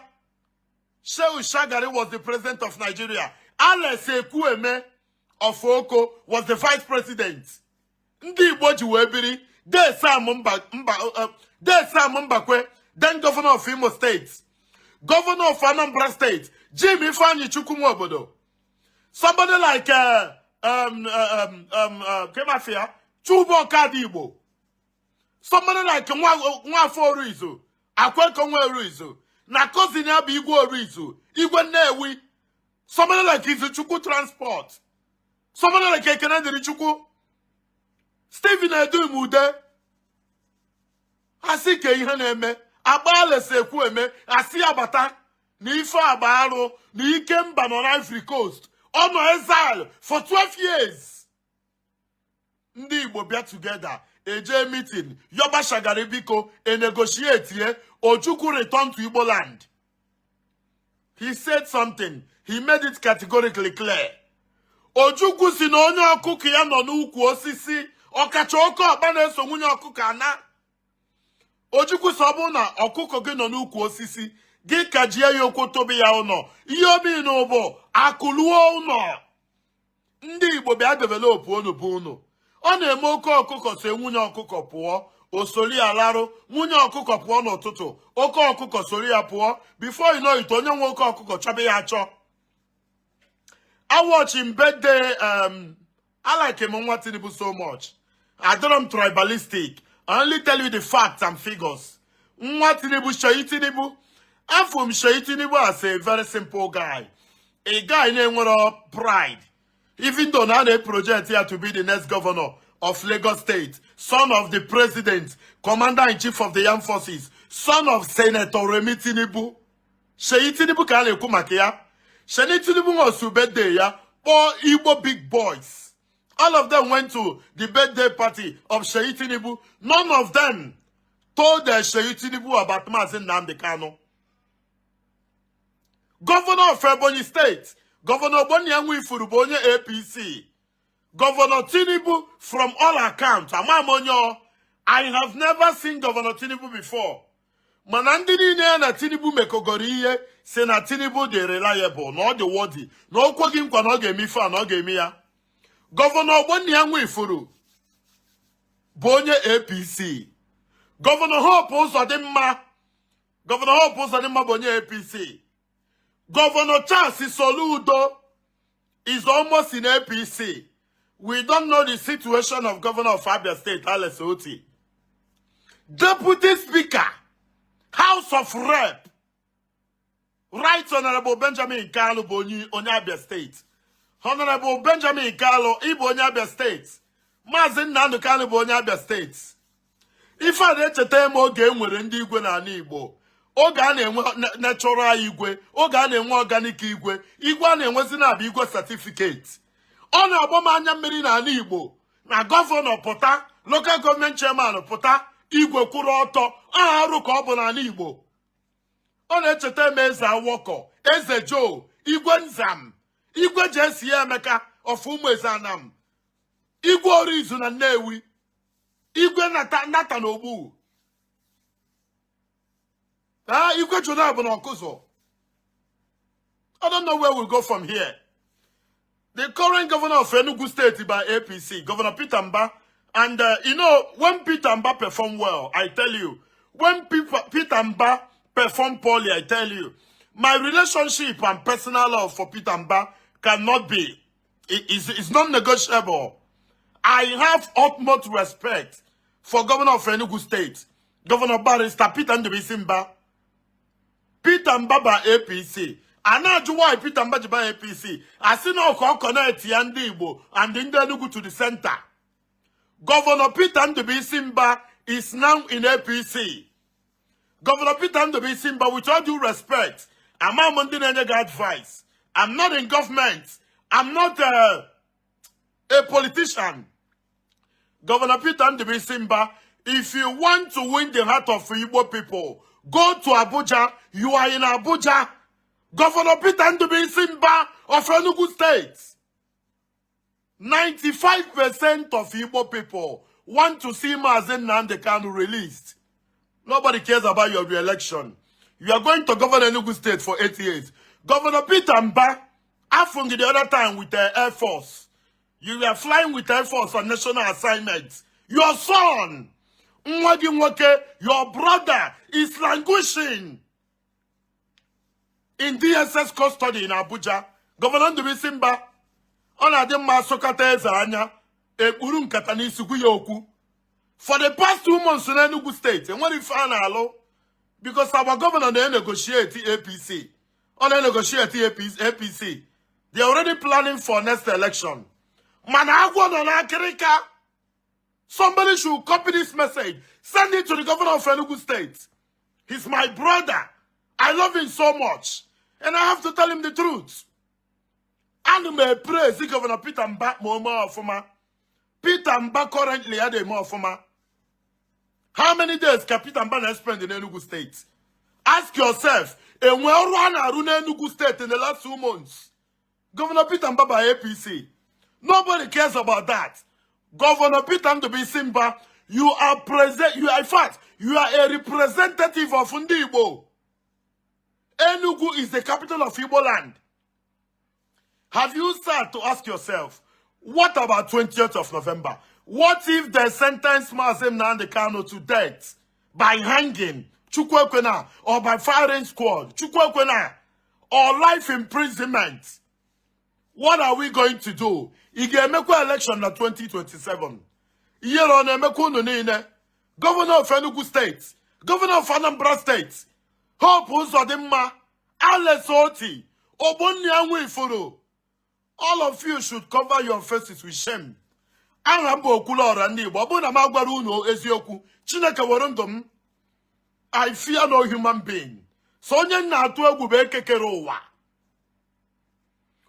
Shehu Shagari was the president of Nigeria. Alex Ekwueme of Oko was the vice president. Ndị Igbo ji wee biri. Dee Sam Mba, Mba, Dee Sam Mbakwe, then governor of Imo State, governor of Anambra State, Jim Ifeanyi Chukwu Nwobodo. Somebody like Kemafia, Chuba Okadigbo. Somebody like Nwafọ Orizu, Akweko Nwa Orizu, na cousin ya bụ Igwe Orizu, Igwe Nnewi. Somebody like Izuchukwu Transport. Somebody like Ekene Dirichukwu. Stephen Edumude. Asị ka ihe na-eme, agba Alex Ekwueme, asị ya bata na ife agba arụ na ike mba nọ na Ivory Coast. Ọ nọ exile for 12 years. Ndị Igbo bịa together, eje meeting, Yoba Shagari biko, e negotiate ye, Ojukwu return to Igbo land. He said something. He made it categorically clear. Ojukwu si na onye ọkụkọ ya nọ n'ukwu osisi, ọkacha oke ọkpa na-eso nwunye ọkụkọ ana. Ojukwu sị ọ bụrụ na ọkụkọ gị nọ n'ukwu osisi, gị ka jie ya okwu tobe ya ụnọ. Ihe obi na ụbụ akụluo ụnọ. Ndị Igbo bịa develop unu bụ unu. Ọ na-eme oke ọkụkọ so nwunye ọkụkọ pụọ, o sori ya larụ, nwunye ọkụkọ pụọ n'ụtụtụ, oke ọkụkọ sori ya pụọ, before you know it, onye nwe oke ọkụkọ chọba ya achọ. I watch him birthday. I like him nwa Tinubu so much. I don't am tribalistic. I only tell you the facts and figures. Nwa Tinubu, Seyi Tinubu. Afụ m Seyi Tinubu as a very simple guy. A guy na-enwero pride. Even though now they project here to be the next governor of Lagos State, son of the president, commander-in-chief of the armed forces, son of Senator Remi Tinubu. Seyi Tinubu ka a na-ekwu maka ya. Seyi Tinubu nwosu birthday ya, kpọọ Igbo big boys. All of them went to the birthday party of Seyi Tinubu. None of them told Seyi Tinubu about Mazi Nnamdi Kanu. Governor of Ebonyi State, Governor Ogbonna Nwifuru bụ onye APC. Governor Tinubu, from all accounts, ama m onye ọ, I have never seen Governor Tinubu before. Mana ndị niile ya na Tinubu mekọgoro ihe si na Tinubu dị reliable, na ọ dị worthy, na o kweghị nkwa na ọ ga-eme ife a na ọ ga-eme ya. Governor Ogbonna Nwifuru bụ onye APC. Governor Hope Uzodimma, Governor Hope Uzodimma bụ onye APC. Governor Charles Soludo is almost in APC. We don't know the situation of Governor of Abia State, Alex Otti. Deputy Speaker, House of Rep, Right Honorable Benjamin Kalu bụ onye Abia State. Honorable Benjamin Kalu, ịbụ onye Abia State. Maazị Nnamdi Kanu bụ onye Abia State. Ife a na-echeta m oge e nwere ndị igwe n'ala Igbo. Oge a na-enwe natural igwe, oge a na-enwe organic igwe, igwe a na-enwezi na-abụ igwe certificate. Ọ na-agba m anya mmiri n'ala Igbo na governor pụta, local government chairman pụta, igwe kwụrụ ọtọ, aha arụ ka ọ bụ n'ala Igbo. Ọ na-echeta m Eze Awọkọ, Eze Joe, Igwe Nzam, Igwe Jesi Emeka of Ụmụeze Anam, Igwe Orizu na Nnewi, Igwe Nata Nata na Ogbu. Igwe Jonah bụ na Ọkụzụ. I don't know where we'll go from here. The current governor of Enugu State by APC, Governor Peter Mba, and you know, when Peter Mba performed well, I tell you, When Peter Mba performed poorly, I tell you, my relationship and personal love for Peter Mba cannot be, it's non-negotiable. I have utmost respect for Governor of Enugu State, Governor Barrister Peter Ndubuisi Mba. Peter Mba ba APC. A na-ajụ why Peter Mba ji ba APC. Asị na ọka ọ connect ya ndị Igbo and ndị Enugu to the center. Governor Peter Ndubuisi Mba is now in APC. Governor Peter Ndubuisi Mba, with all due respect, ama m ndị na-enye gị advice. I'm not in government. I'm not a politician. Governor Peter Ndubuisi Mba, if you want to win the heart of Igbo people, go to Abuja. You are in Abuja. Governor Peter Ndubuisi Mba of Enugu State. 95% of Igbo people want to see Mazi Nnamdi Kanu released. Nobody cares about your re-election. You are going to govern Enugu State for 8 years. Governor Peter Mba, Afungi the other time with the Air Force. You were flying with Air Force on national assignments. Your son, nwa gị nwoke, your brother, is languishing in DSS custody in Abuja. Governor Ndubuisi Mba, ọ na-adị mma asụkata eze anya, ekpuru nkata n'isi gwu ya okwu. For the past 2 months in Enugu State, enwere ife a na-alụ because our governor na-negotiate APC. Ọ na-negotiate APC. APC. They are already planning for next election. Mana agwọ nọ n'akịrịka. Somebody should copy this message. Send it to the governor of Enugu State. He's my brother. I love him so much. And I have to tell him the truth. Ana m praise Governor Peter Mba ma o mee ọfụma. Peter Mba currently had eme ọfụma. How many days ka Peter Mba na-spend in Enugu State? Ask yourself, enwe ọrụ a na-arụ n'Enugu State in the last 2 months? Governor Peter Mba by APC. Nobody cares about that. Governor Peter Ndubuisi Mba, you are present, you are, in fact, you are a representative of Ndi Igbo. Enugu is the capital of Igbo land. Have you sat to ask yourself, what about 20th of November? What if they sentence Mazi Nnamdi Kanu to death by hanging, Chukwu ekwena, or by firing squad, Chukwu ekwena, or life imprisonment? What are we going to do? Ị ga-emekwa election na 2027? Ihere ọ na-emekwa unu niile? Governor of Enugu State, Governor of Anambra State, Hope Uzodimma, Alex Otti, Ogbonnia Nwifuru, all of you should cover your faces with shame. Aha m bụ Okwuluọra ndị Igbo. Ọ bụrụ na m agwara unu eziokwu, Chineke were ndụ m. I fear no human being. So onye m na-atụ egwu bụ ekekere ụwa.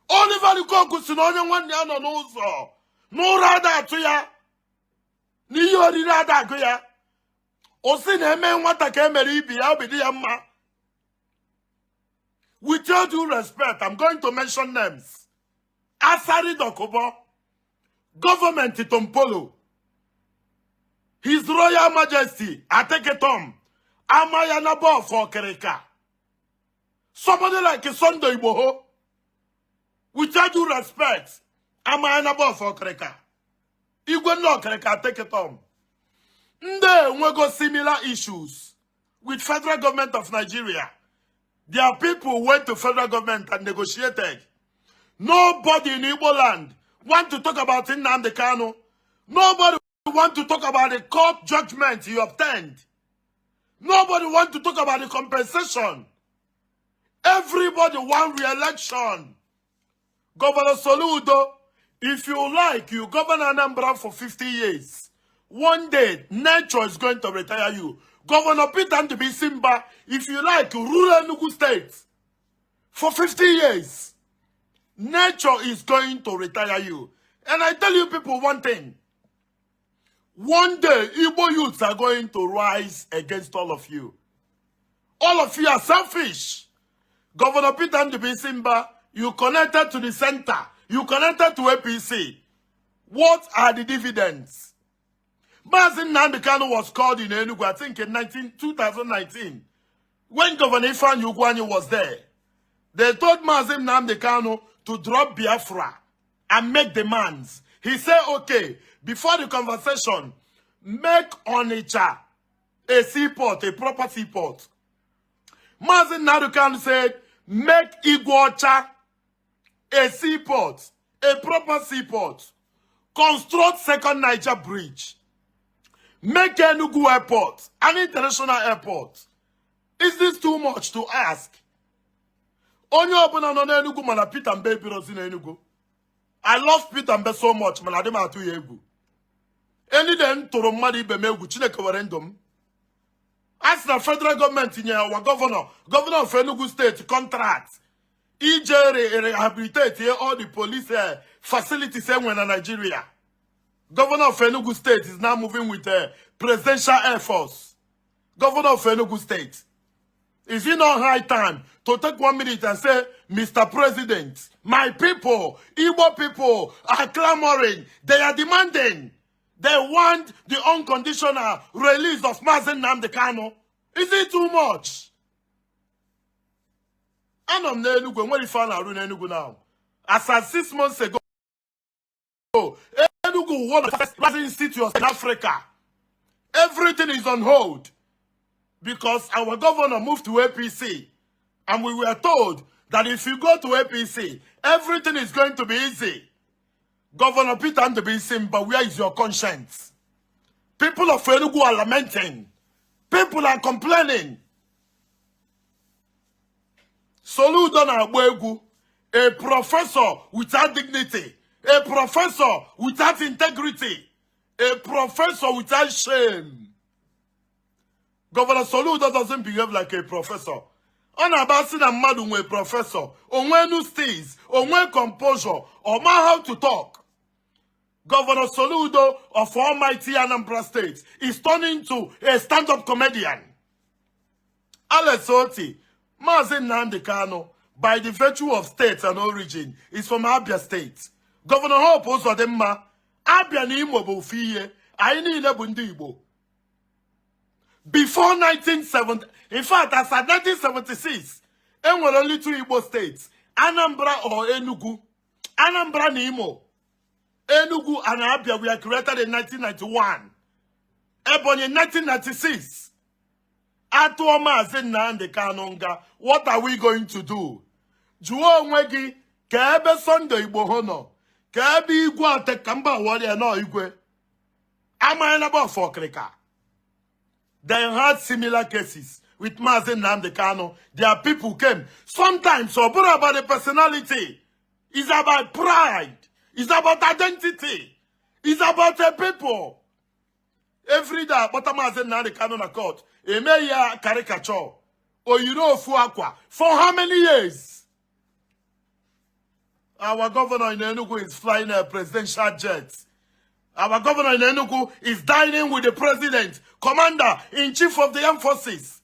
Oliver Lukoku si na onye nwanne ya nọ n'ụzọ n'ụra ada atụ ya, n'ihe oriri ada agụ ya. O si na eme nwata ka emere ibi ya, obi dị ya mma. With all due respect, I'm going to mention names. Asari Dokubo, Government Tompolo, His Royal Majesty Ateke Tom, Amayanabo of Okrika, somebody like Sunday Igboho. With all due respect, Amayanabo of Okrika, Igwe ndị Okrika Ateke Tom, ndị enwego similar issues with federal government of Nigeria. Their people went to federal government and negotiated. Nobody in Igbo land want to talk about Nnamdi Kanu. Nobody want to talk about the court judgment he obtained. Nobody want to talk about the compensation. Everybody want re-election. Governor Soludo, if you like, you govern Anambra for 50 years. One day, nature is going to retire you. Governor Peter Ndubuisi Mba, if you like, you rule Enugu State for 50 years. Nature is going to retire you. And I tell you people one thing. One day, Igbo youths are going to rise against all of you. All of you are selfish. Governor Peter Ndubuisi Mba, you connected to the center. You connected to APC. What are the dividends? Mazi Nnamdi Kanu was called in Enugu, I think in 2019, when Governor Ifeanyi Ugwuanyi was there. They told Mazi Nnamdi Kanu to drop Biafra and make demands. He said, "Okay, before the conversation, make Onitsha A seaport, a proper seaport. Mazi Nnamdi Kanu said, make Igweocha a seaport, a proper seaport. Construct Second Niger Bridge. Make Enugu Airport an international airport. Is this too much to ask? Onye ọbụla nọ n'Enugu mana Peter Mbe birozi n'Enugu. I love Peter Mbe so much, mana adị m atụ ya egwu. Any day m tụrụ mmadụ ibe m egwu, Chineke were ndụ m. A sị na federal gọọmenti nyere our governor, governor of Enugu State, contract ije rehabilitate all the police facilities enwere na Nigeria. Governor of Enugu State is now moving with the Presidential Air Force. Governor of Enugu State. Is it not high time to take one minute and say, "Mr. President, my people, Igbo people are clamoring. They are demanding. They want the unconditional release of Mazi Nnamdi Kanu"? Is it too much? Anọ m n'Enugu, enwere ife a na-arụ n'Enugu now. As at 6 months ago, Enugu, one of the first rising cities in Africa. Everything is on hold because our governor moved to APC. And we were told that if you go to APC, everything is going to be easy. Governor Peter Ndubuisi, but where is your conscience? People of Enugu are lamenting. People are complaining. Soludo na-agba egwu, a professor without dignity, a professor without integrity, a professor without shame. Governor Soludo doesn't behave like a professor. Ọ na-aba sị na mmadụ nwee professor, onwe nu steeze, onwe composure, ọ ma how to talk. Governor Soludo of almighty Anambra State is turning to a stand-up comedian. Alex Otti, Mazi Nnamdi Kanu, by the virtue of state and origin, is from Abia State. Governor Hope Uzodimma, Abia na Imo bụ ofu ihe, anyị niile bụ ndị Igbo. Before 1970, in fact, as at 1976, enwere only two Igbo states, Anambra or Enugu. Anambra na Imo. Enugu and Abia were created in 1991. Ebonyi in 1996. Atụọ Maazị Nnamdi Kanu nga, what are we going to do? Jụọ onwe gị ka ebe Sunday Igboho nọ, ka ebe Igwe ate ka mba wọrịa nọ igwe. Amaghị na ọfọ ọkịrịka. They had similar cases with Mazi Nnamdi Kanu. Their people came. Sometimes, ọ bụrụ about the personality. It's about pride. It's about identity. It's about a people. Every day, akpọta Mazi Nnamdi Kanu na court. Eme ya caricature. O yiri ofu akwa. For how many years? Our governor in Enugu is flying a presidential jet. Our governor in Enugu is dining with the president, commander in chief of the armed forces.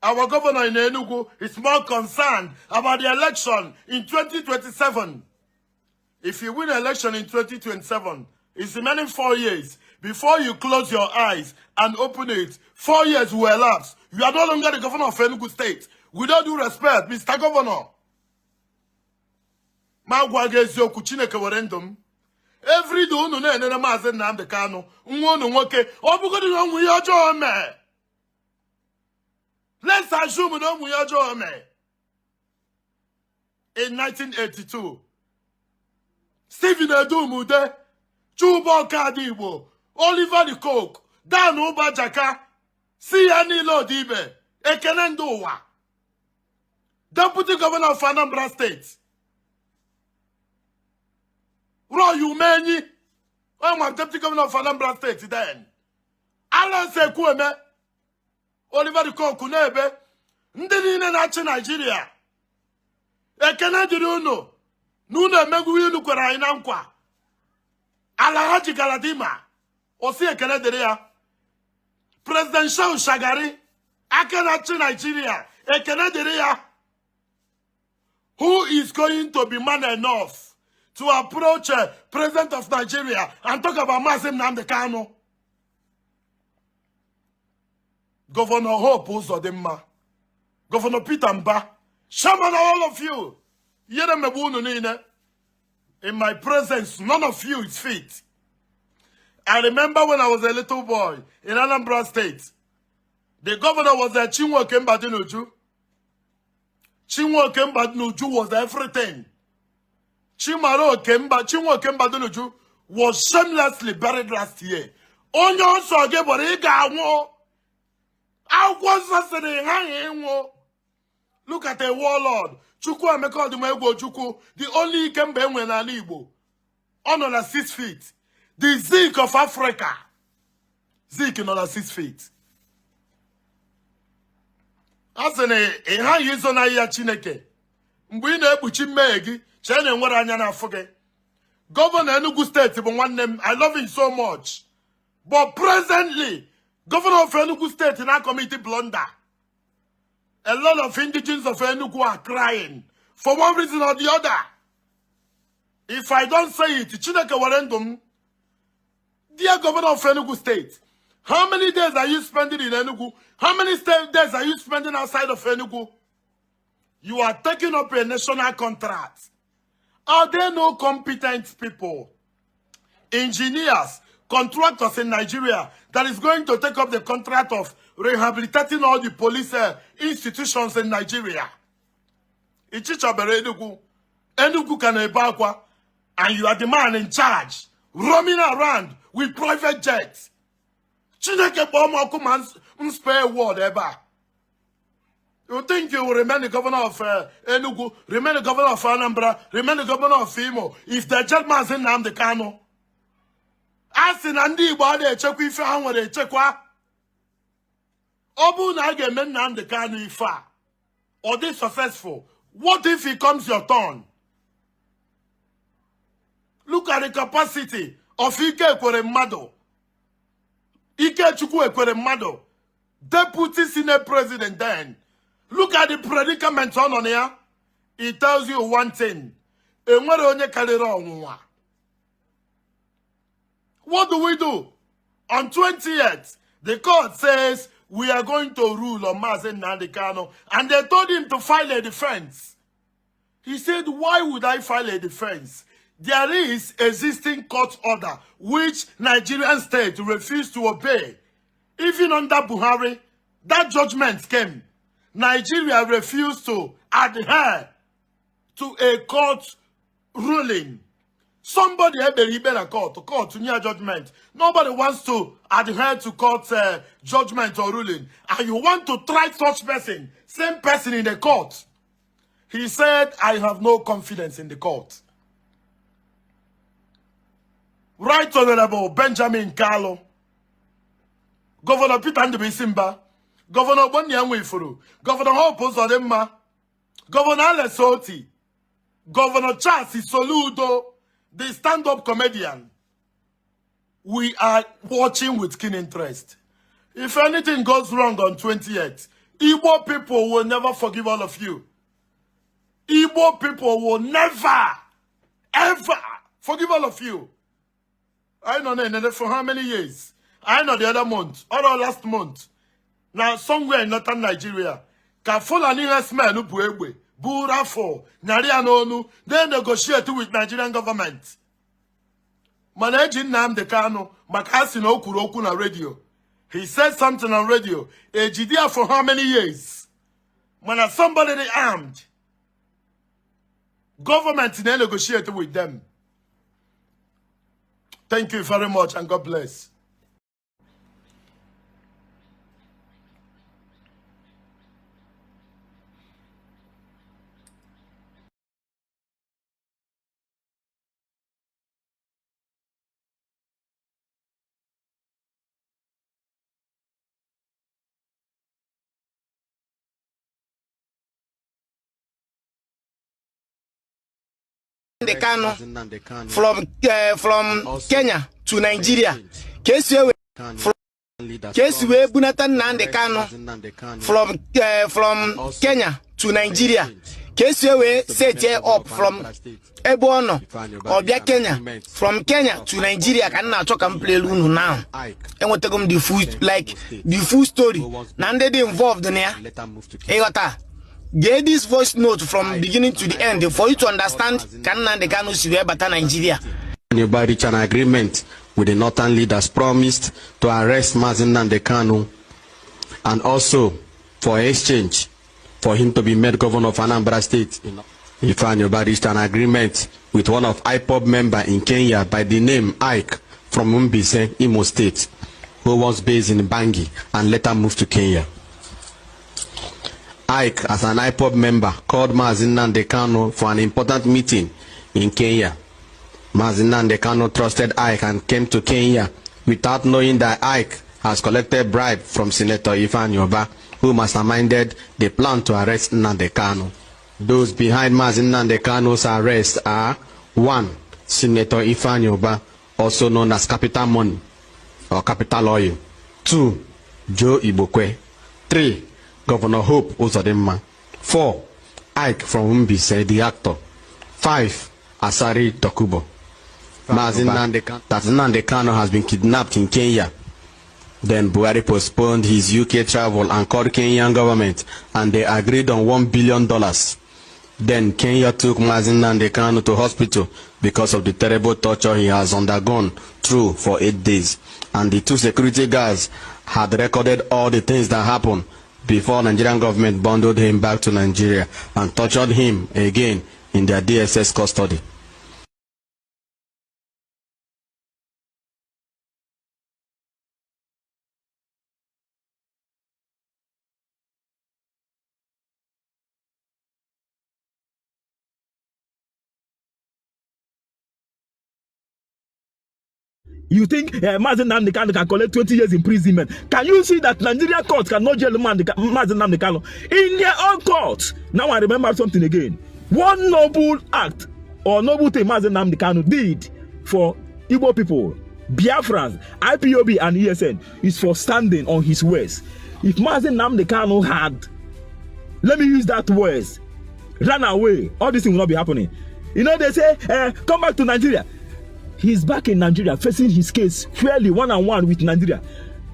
Our governor in Enugu is more concerned about the election in 2027. If you win election in 2027, it's remaining 4 years. Before you close your eyes and open it, 4 years will elapse. You are no longer the governor of Enugu State. With all due respect, Mr. Governor. Ma gwa gị eziokwu, Chineke were ndụ m. Everyday unu na-enere Maazị Nnamdi Kanu, nwa unu nwoke, ọ bụgodị na onwe ihe ọjọọ mee. Let's assume na onwe ihe ọjọọ mee. In 1982, Stephen Edumude, Chuba Okadigbo, Oliver De Coque, Dan Ubajaka, si ya niile Odibe, Ekene ndị ụwa, Deputy Governor of Anambra State, Roy Umenyi, I'm Deputy Governor of Anambra State then. Alex Ekwueme, Oliver De Coque n'ebe, ndị niile na-achị Naijiria. Ekene dịrị unu na unu emegbu ihe unu kwere anyị na nkwa. Alhaji Galadima, osi ekene dịrị ya. President Shehu Shagari, aka na-achị Naijiria, ekene dịrị ya. Who is going to be man enough to approach President of Nigeria and talk about Mazi Nnamdi Kanu? Governor Hope Uzodimma, Governor Peter Mba, shame on all of you. Ihere megbu unu niile. In my presence, none of you is fit. I remember when I was a little boy in Anambra State. The governor was there, Chinwoke Mbadinuju. Chinwoke Mbadinuju was everything. Chinwoke Mbadinuju was shamelessly buried last year. Onye ọsọ gị bụrụ ị ga-anwụ. Akwụkwọ nsọ sịrị ị ghaghị ịnwụ. Look at a warlord. Chukwuemeka Odumegwu Ojukwu, the only Ikemba enwe n'ala Igbo. Ọ nọ na 6 feet. The Zik of Africa. Zik nọ na 6 feet. A sị na ị ghaghị izonarị ya Chineke. Mgbe ị na-ekpuchi mmehie gị, chee na enwere anya n'afọ gị. Gọvanọ Enugu Steeti bụ nwanne m. I love him so much. But presently, Governor of Enugu State na commit blunder. A lot of indigenes of Enugu are crying for one reason or the other. If I don't say it, Chineke were ndụ m. Dear Governor of Enugu State, how many days are you spending in Enugu? How many days are you spending outside of Enugu? You are taking up a national contract. Are there no competent people, engineers, contractors in Nigeria that is going to take up the contract of rehabilitating all the police institutions in Nigeria? Ichichabere Enugu. Enugu ka na-ebe akwa, and you are the man in charge, roaming around with private jets. Chineke kpọọ m ọkụ ma m spare word ebe a. You think you will remain the governor of Enugu, remain the governor of Anambra, remain the governor of Imo if the jail Mazi Nnamdi Kanu? A sị na ndị Igbo a na-echekwa ife ha nwere echekwa. Ọ bụrụ na a ga-eme Nnamdi Kanu ife a, ọ dị successful. What if it comes your turn? Look at the capacity of Ike Ekweremadu. Ikechukwu Ekweremadu, deputy senate president then. Look at the predicament ọ nọ na ya. It tells you one thing. Enwere onye karịrị ọnwụnwa. What do we do? On 20th, the court says we are going to rule on Mazi Nnamdi Kanu, and they told him to file a defense. He said, "Why would I file a defense? There is existing court order which Nigerian state refused to obey." Even under Buhari, that judgment came. Nigeria refused to adhere to a court ruling. Somebody ekpere ikpe na court, court nye judgment. Nobody wants to adhere to court judgment or ruling. And you want to try such person, same person in the court. He said, "I have no confidence in the court." Right Honorable Benjamin Kalu, Governor Peter Ndubuisi Mbah, Governor Ogbonnia Nwifuru, Governor Hope Uzodimma, Governor Alex Otti, Governor Charles Soludo, the stand-up comedian. We are watching with keen interest. If anything goes wrong on 28th, Igbo people will never forgive all of you. Igbo people will never, ever forgive all of you. I know for how many years? I know the other month, or last month. Now, somewhere in northern Nigeria, ka Fulani herdsmen bu egbe, bu rifle, nyari ya n'onu, they negotiate with Nigerian government. Mana eji Nnamdi Kanu maka a sị na o kwuru okwu na radio. He said something on radio. Ejide ya for how many years? Mana somebody dey armed. Government na-negotiate with them. Thank you very much and God bless. Nnamdi Kanu from Kenya to Nigeria, ka esi wee bunata Nnamdi Kanu from Kenya to Nigeria, ka esi wee set up from ebe ọ nọ ọ bịa Kenya, from Kenya to Nigeria, ka m na-achọ ka m playelu unu now. Enwetago m the full, like, the full story na ndị dị involved na ya. Ịghọta? Gee this voice note from beginning to the end for you to understand ka Nnamdi Kanu si wee bata Nigeria. Yoruba reached an agreement with the northern leaders, promised to arrest Mazi Nnamdi Kanu. And also for exchange for him to be made governor of Anambra State. Ifeanyi Ubah reached an agreement with one of IPOB member in Kenya by the name Ike from Mbaise, Imo State, who was based in Bangui and later moved to Kenya. Ike, as an IPOB member, called Mazi Nnamdi Kanu for an important meeting in Kenya. Mazi Nnamdi Kanu trusted Ike and came to Kenya without knowing that Ike has collected bribe from Senator Ifeanyi Ubah, who masterminded the plan to arrest Nnamdi Kanu. Those behind Mazi Nnamdi Kanu's arrest are 1. Senator Ifeanyi Ubah, also known as Capital Money or Capital Oil. 2. Joe Igbokwe. 3. Governor Hope Uzodinma. 4. Ike from Mbaise, the actor. 5. Asari Dokubo. Mazi Nnamdi Kanu has been kidnapped in Kenya. Then Buhari postponed his UK travel and called Kenyan government, and they agreed on $1 billion. Then Kenya took Mazi Nnamdi Kanu to hospital because of the terrible torture he has undergone through for 8 days. And the two security guards had recorded all the things that happened before Nigerian government bundled him back to Nigeria and tortured him again in their DSS custody. You think Mazi Nnamdi Kanu can collect 20 years imprisonment? Can you see that Nigerian court cannot jail Mazi Nnamdi Kanu in their own court? Now I remember something again. One noble act or noble thing Mazi Nnamdi Kanu did for Igbo people, Biafrans, IPOB and ESN is for standing on his words. If Mazi Nnamdi Kanu had, let me use that words, ran away, all this thing will not be happening. You know, they say, come back to Nigeria. He's back in Nigeria, facing his case fairly one-on-one with Nigeria.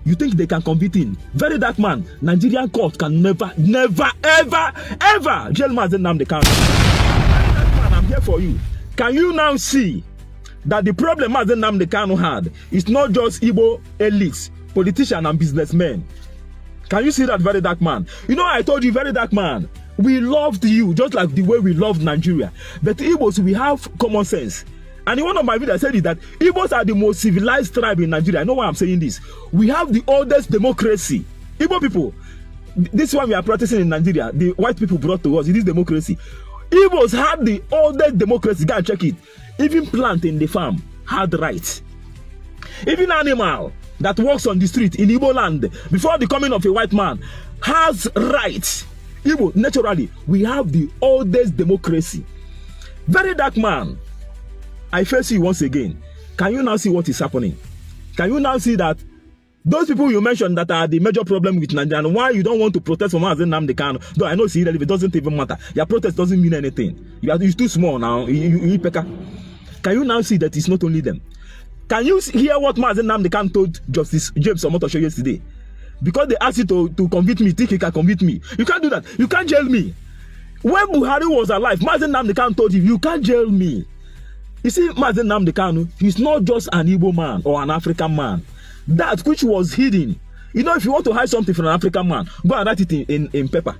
You think they can convict him? Very dark man. Nigerian court can never, never, ever, ever jail Mazi Nnamdi Kanu. Very dark man, I'm here for you. Can you now see that the problem Mazi Nnamdi Kanu had is not just Igbo elites, politicians and businessmen? Can you see that, very dark man? You know, I told you, very dark man, we loved you just like the way we loved Nigeria. But Igbos, we have common sense. And in one of my videos, I said is that Igbos are the most civilized tribe in Nigeria. I know why I'm saying this. We have the oldest democracy. Igbo people, this one we are practicing in Nigeria, the white people brought to us, it is democracy. Igbos had the oldest democracy. Go and check it. Even plant in the farm had rights. Even animal that walks on the street in Igbo land before the coming of a white man has rights. Igbo, naturally, we have the oldest democracy. Very dark man, I face you once again. Can you now see what is happening? Can you now see that those people you mentioned that are the major problem with Nigeria and why you don't want to protest for Mazi Nnamdi Kanu? Though I know see that it doesn't even matter. Your protest doesn't mean anything. It's too small now. You Can you now see that it's not only them? Can you hear what Mazi Nnamdi Kanu told Justice James Omotosho yesterday? Because they asked you to convict me, think you can convict me. You can't do that. You can't jail me. When Buhari was alive, Mazi Nnamdi Kanu told him, you can't jail me. You see, Mazi Nnamdi Kanu, he's not just an Igbo man or an African man. That which was hidden. You know, if you want to hide something from an African man, go and write it in paper.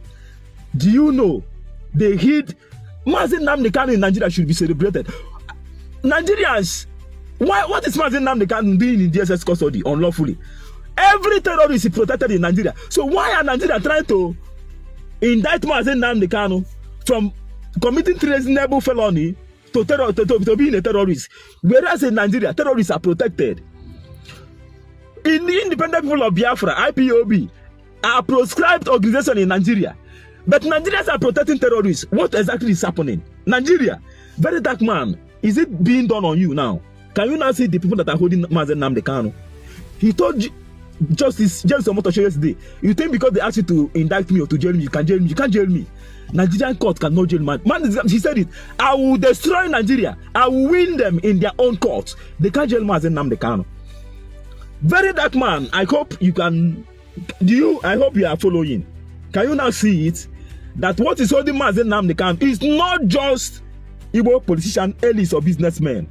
Do you know they hid Mazi Nnamdi Kanu in Nigeria should be celebrated. Nigerians, why? What is Mazi Nnamdi Kanu doing in DSS custody unlawfully? Every terrorist is protected in Nigeria. So why are Nigeria trying to indict Mazi Nnamdi Kanu from committing treasonable felony to being a terrorist? Whereas in Nigeria, terrorists are protected. In the Independent People of Biafra, IPOB, are proscribed organization in Nigeria. But Nigerians are protecting terrorists. What exactly is happening? Nigeria, very dark man, is it being done on you now? Can you now see the people that are holding Mazi Nnamdi Kanu? He told Justice James Omotosho yesterday, you think because they asked you to indict me or to jail me, you can jail me. You can't jail me. Nigerian court cannot jail man. Man, he said it. I will destroy Nigeria. I will win them in their own court. They can't jail Mazi Nnamdi Kanu. Very dark man, I hope you can. Do you? I hope you are following. Can you now see it? That what is holding Mazi Nnamdi Kanu is not just Igbo politician, elites, or businessmen.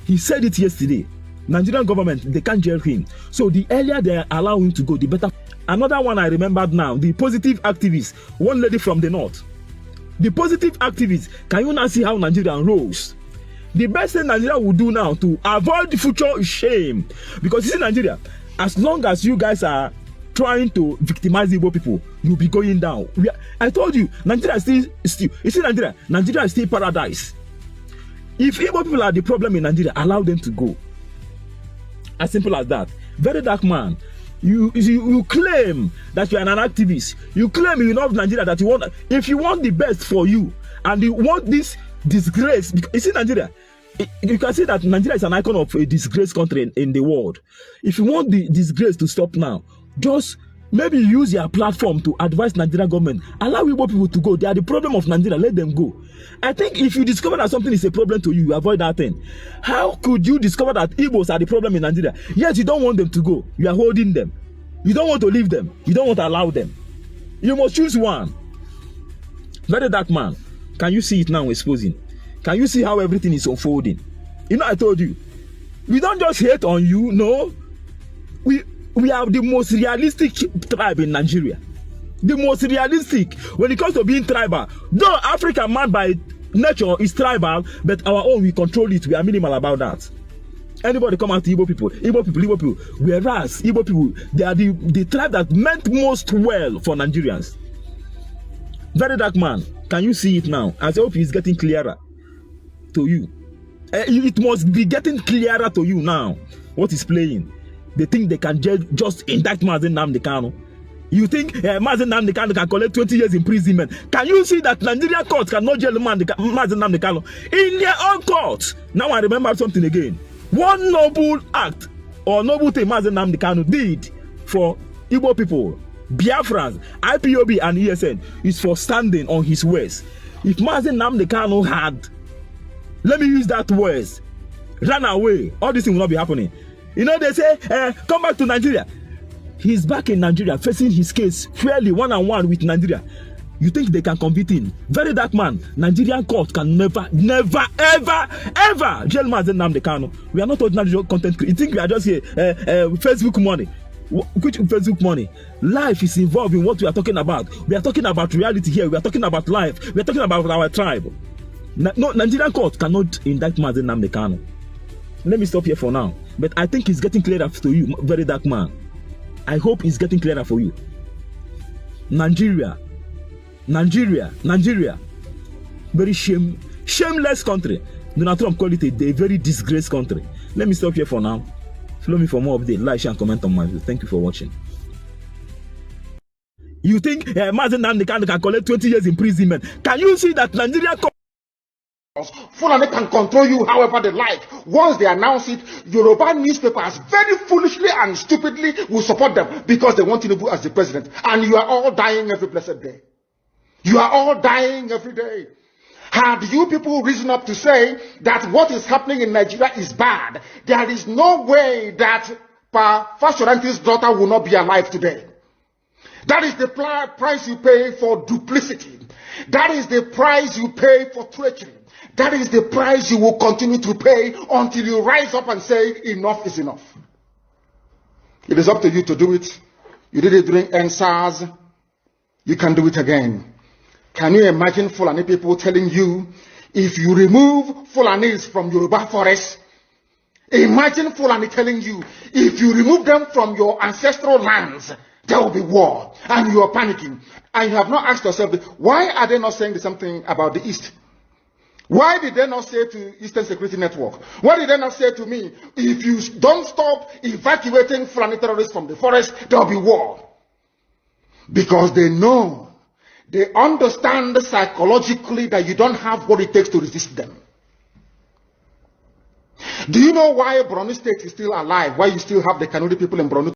He said it yesterday. Nigerian government, they can't jail him. So the earlier they allow him to go, the better. Another one I remembered now, the positive activist, one lady from the north. The positive activist, can you now see how Nigerian rolls? The best thing Nigeria will do now to avoid future shame, because you see Nigeria, as long as you guys are trying to victimize Igbo people, you'll be going down. I told you, Nigeria is still, you see Nigeria, Nigeria is still paradise. If Igbo people are the problem in Nigeria, allow them to go. As simple as that. Very Dark Man, you claim that you are an activist. You claim you love Nigeria, that you want, if you want the best for you, and you want this disgrace, you see Nigeria, you can see that Nigeria is an icon of a disgrace country in the world. If you want the disgrace to stop now, just maybe use your platform to advise Nigeria government, allow Igbo people to go. They are the problem of Nigeria, let them go. I think if you discover that something is a problem to you, you avoid that thing. How could you discover that Igbos are the problem in Nigeria, yet you don't want them to go? You are holding them. You don't want to leave them. You don't want to allow them. You must choose one. Very Dark Man, can you see it now exposing? Can you see how everything is unfolding? You know, I told you, we don't just hate on you. No, we are the most realistic tribe in Nigeria. The most realistic when it comes to being tribal. Though African man by nature is tribal, but our own, we control it. We are minimal about that. Anybody come out to Igbo people, Igbo people, Igbo people. Whereas Igbo people, they are the tribe that meant most well for Nigerians. Very Dark Man, can you see it now? I hope it's getting clearer to you. It must be getting clearer to you now. What is playing? They think they can just indict Mazi Nnamdi Kanu. You think Mazi Nnamdi Kanu can collect 20 years imprisonment? Can you see that Nigerian court cannot jail Mazi Nnamdi Kanu? In their own court. Now I remember something again. One noble act or noble thing Mazi Nnamdi Kanu did for Igbo people, Biafrans, IPOB and ESN is for standing on his words. If Mazi Nnamdi Kanu had, let me use that words, run away, all this thing will not be happening. You know, they say, come back to Nigeria. He's back in Nigeria, facing his case fairly one on one with Nigeria. You think they can convict him? Very Dark Man, Nigerian court can never, never, ever, ever jail Mazi Nnamdi Kanu. We are not ordinary content creators. You think we are just here, Facebook money? Which Facebook money? Life is involved in what we are talking about. We are talking about reality here. We are talking about life. We are talking about our tribe. No, Nigerian court cannot indict Mazi Nnamdi Kanu. Let me stop here for now. But I think it's getting clearer to you, Very Dark Man. I hope it's getting clearer for you. Nigeria, Nigeria, Nigeria. Very shameless country. Donald Trump called it a very disgraced country. Let me stop here for now. Follow me for more updates. Like, share, and comment on my video. Thank you for watching. You think Mazi Nnamdi Kanu can collect 20 years imprisonment? Can you see that Nigeria Fulani can control you however they like. Once they announce it, Yoruba newspapers very foolishly and stupidly will support them because they want Tinubu as the president. And you are all dying every blessed day. You are all dying every day. Had you people risen up to say that what is happening in Nigeria is bad, there is no way that Pa Fasoranti's daughter will not be alive today. That is the price you pay for duplicity. That is the price you pay for treachery. That is the price you will continue to pay until you rise up and say, enough is enough. It is up to you to do it. You did it during EndSARS. You can do it again. Can you imagine Fulani people telling you, if you remove Fulanis from Yoruba forest, imagine Fulani telling you, if you remove them from your ancestral lands, there will be war. And you are panicking. And you have not asked yourself, why are they not saying the same thing about the East? Why did they not say to Eastern Security Network? Why did they not say to me, if you don't stop evacuating Fulani terrorists from the forest, there will be war? Because they know, they understand psychologically that you don't have what it takes to resist them. Do you know why Borno State is still alive? Why you still have the Kanuri people in Borno?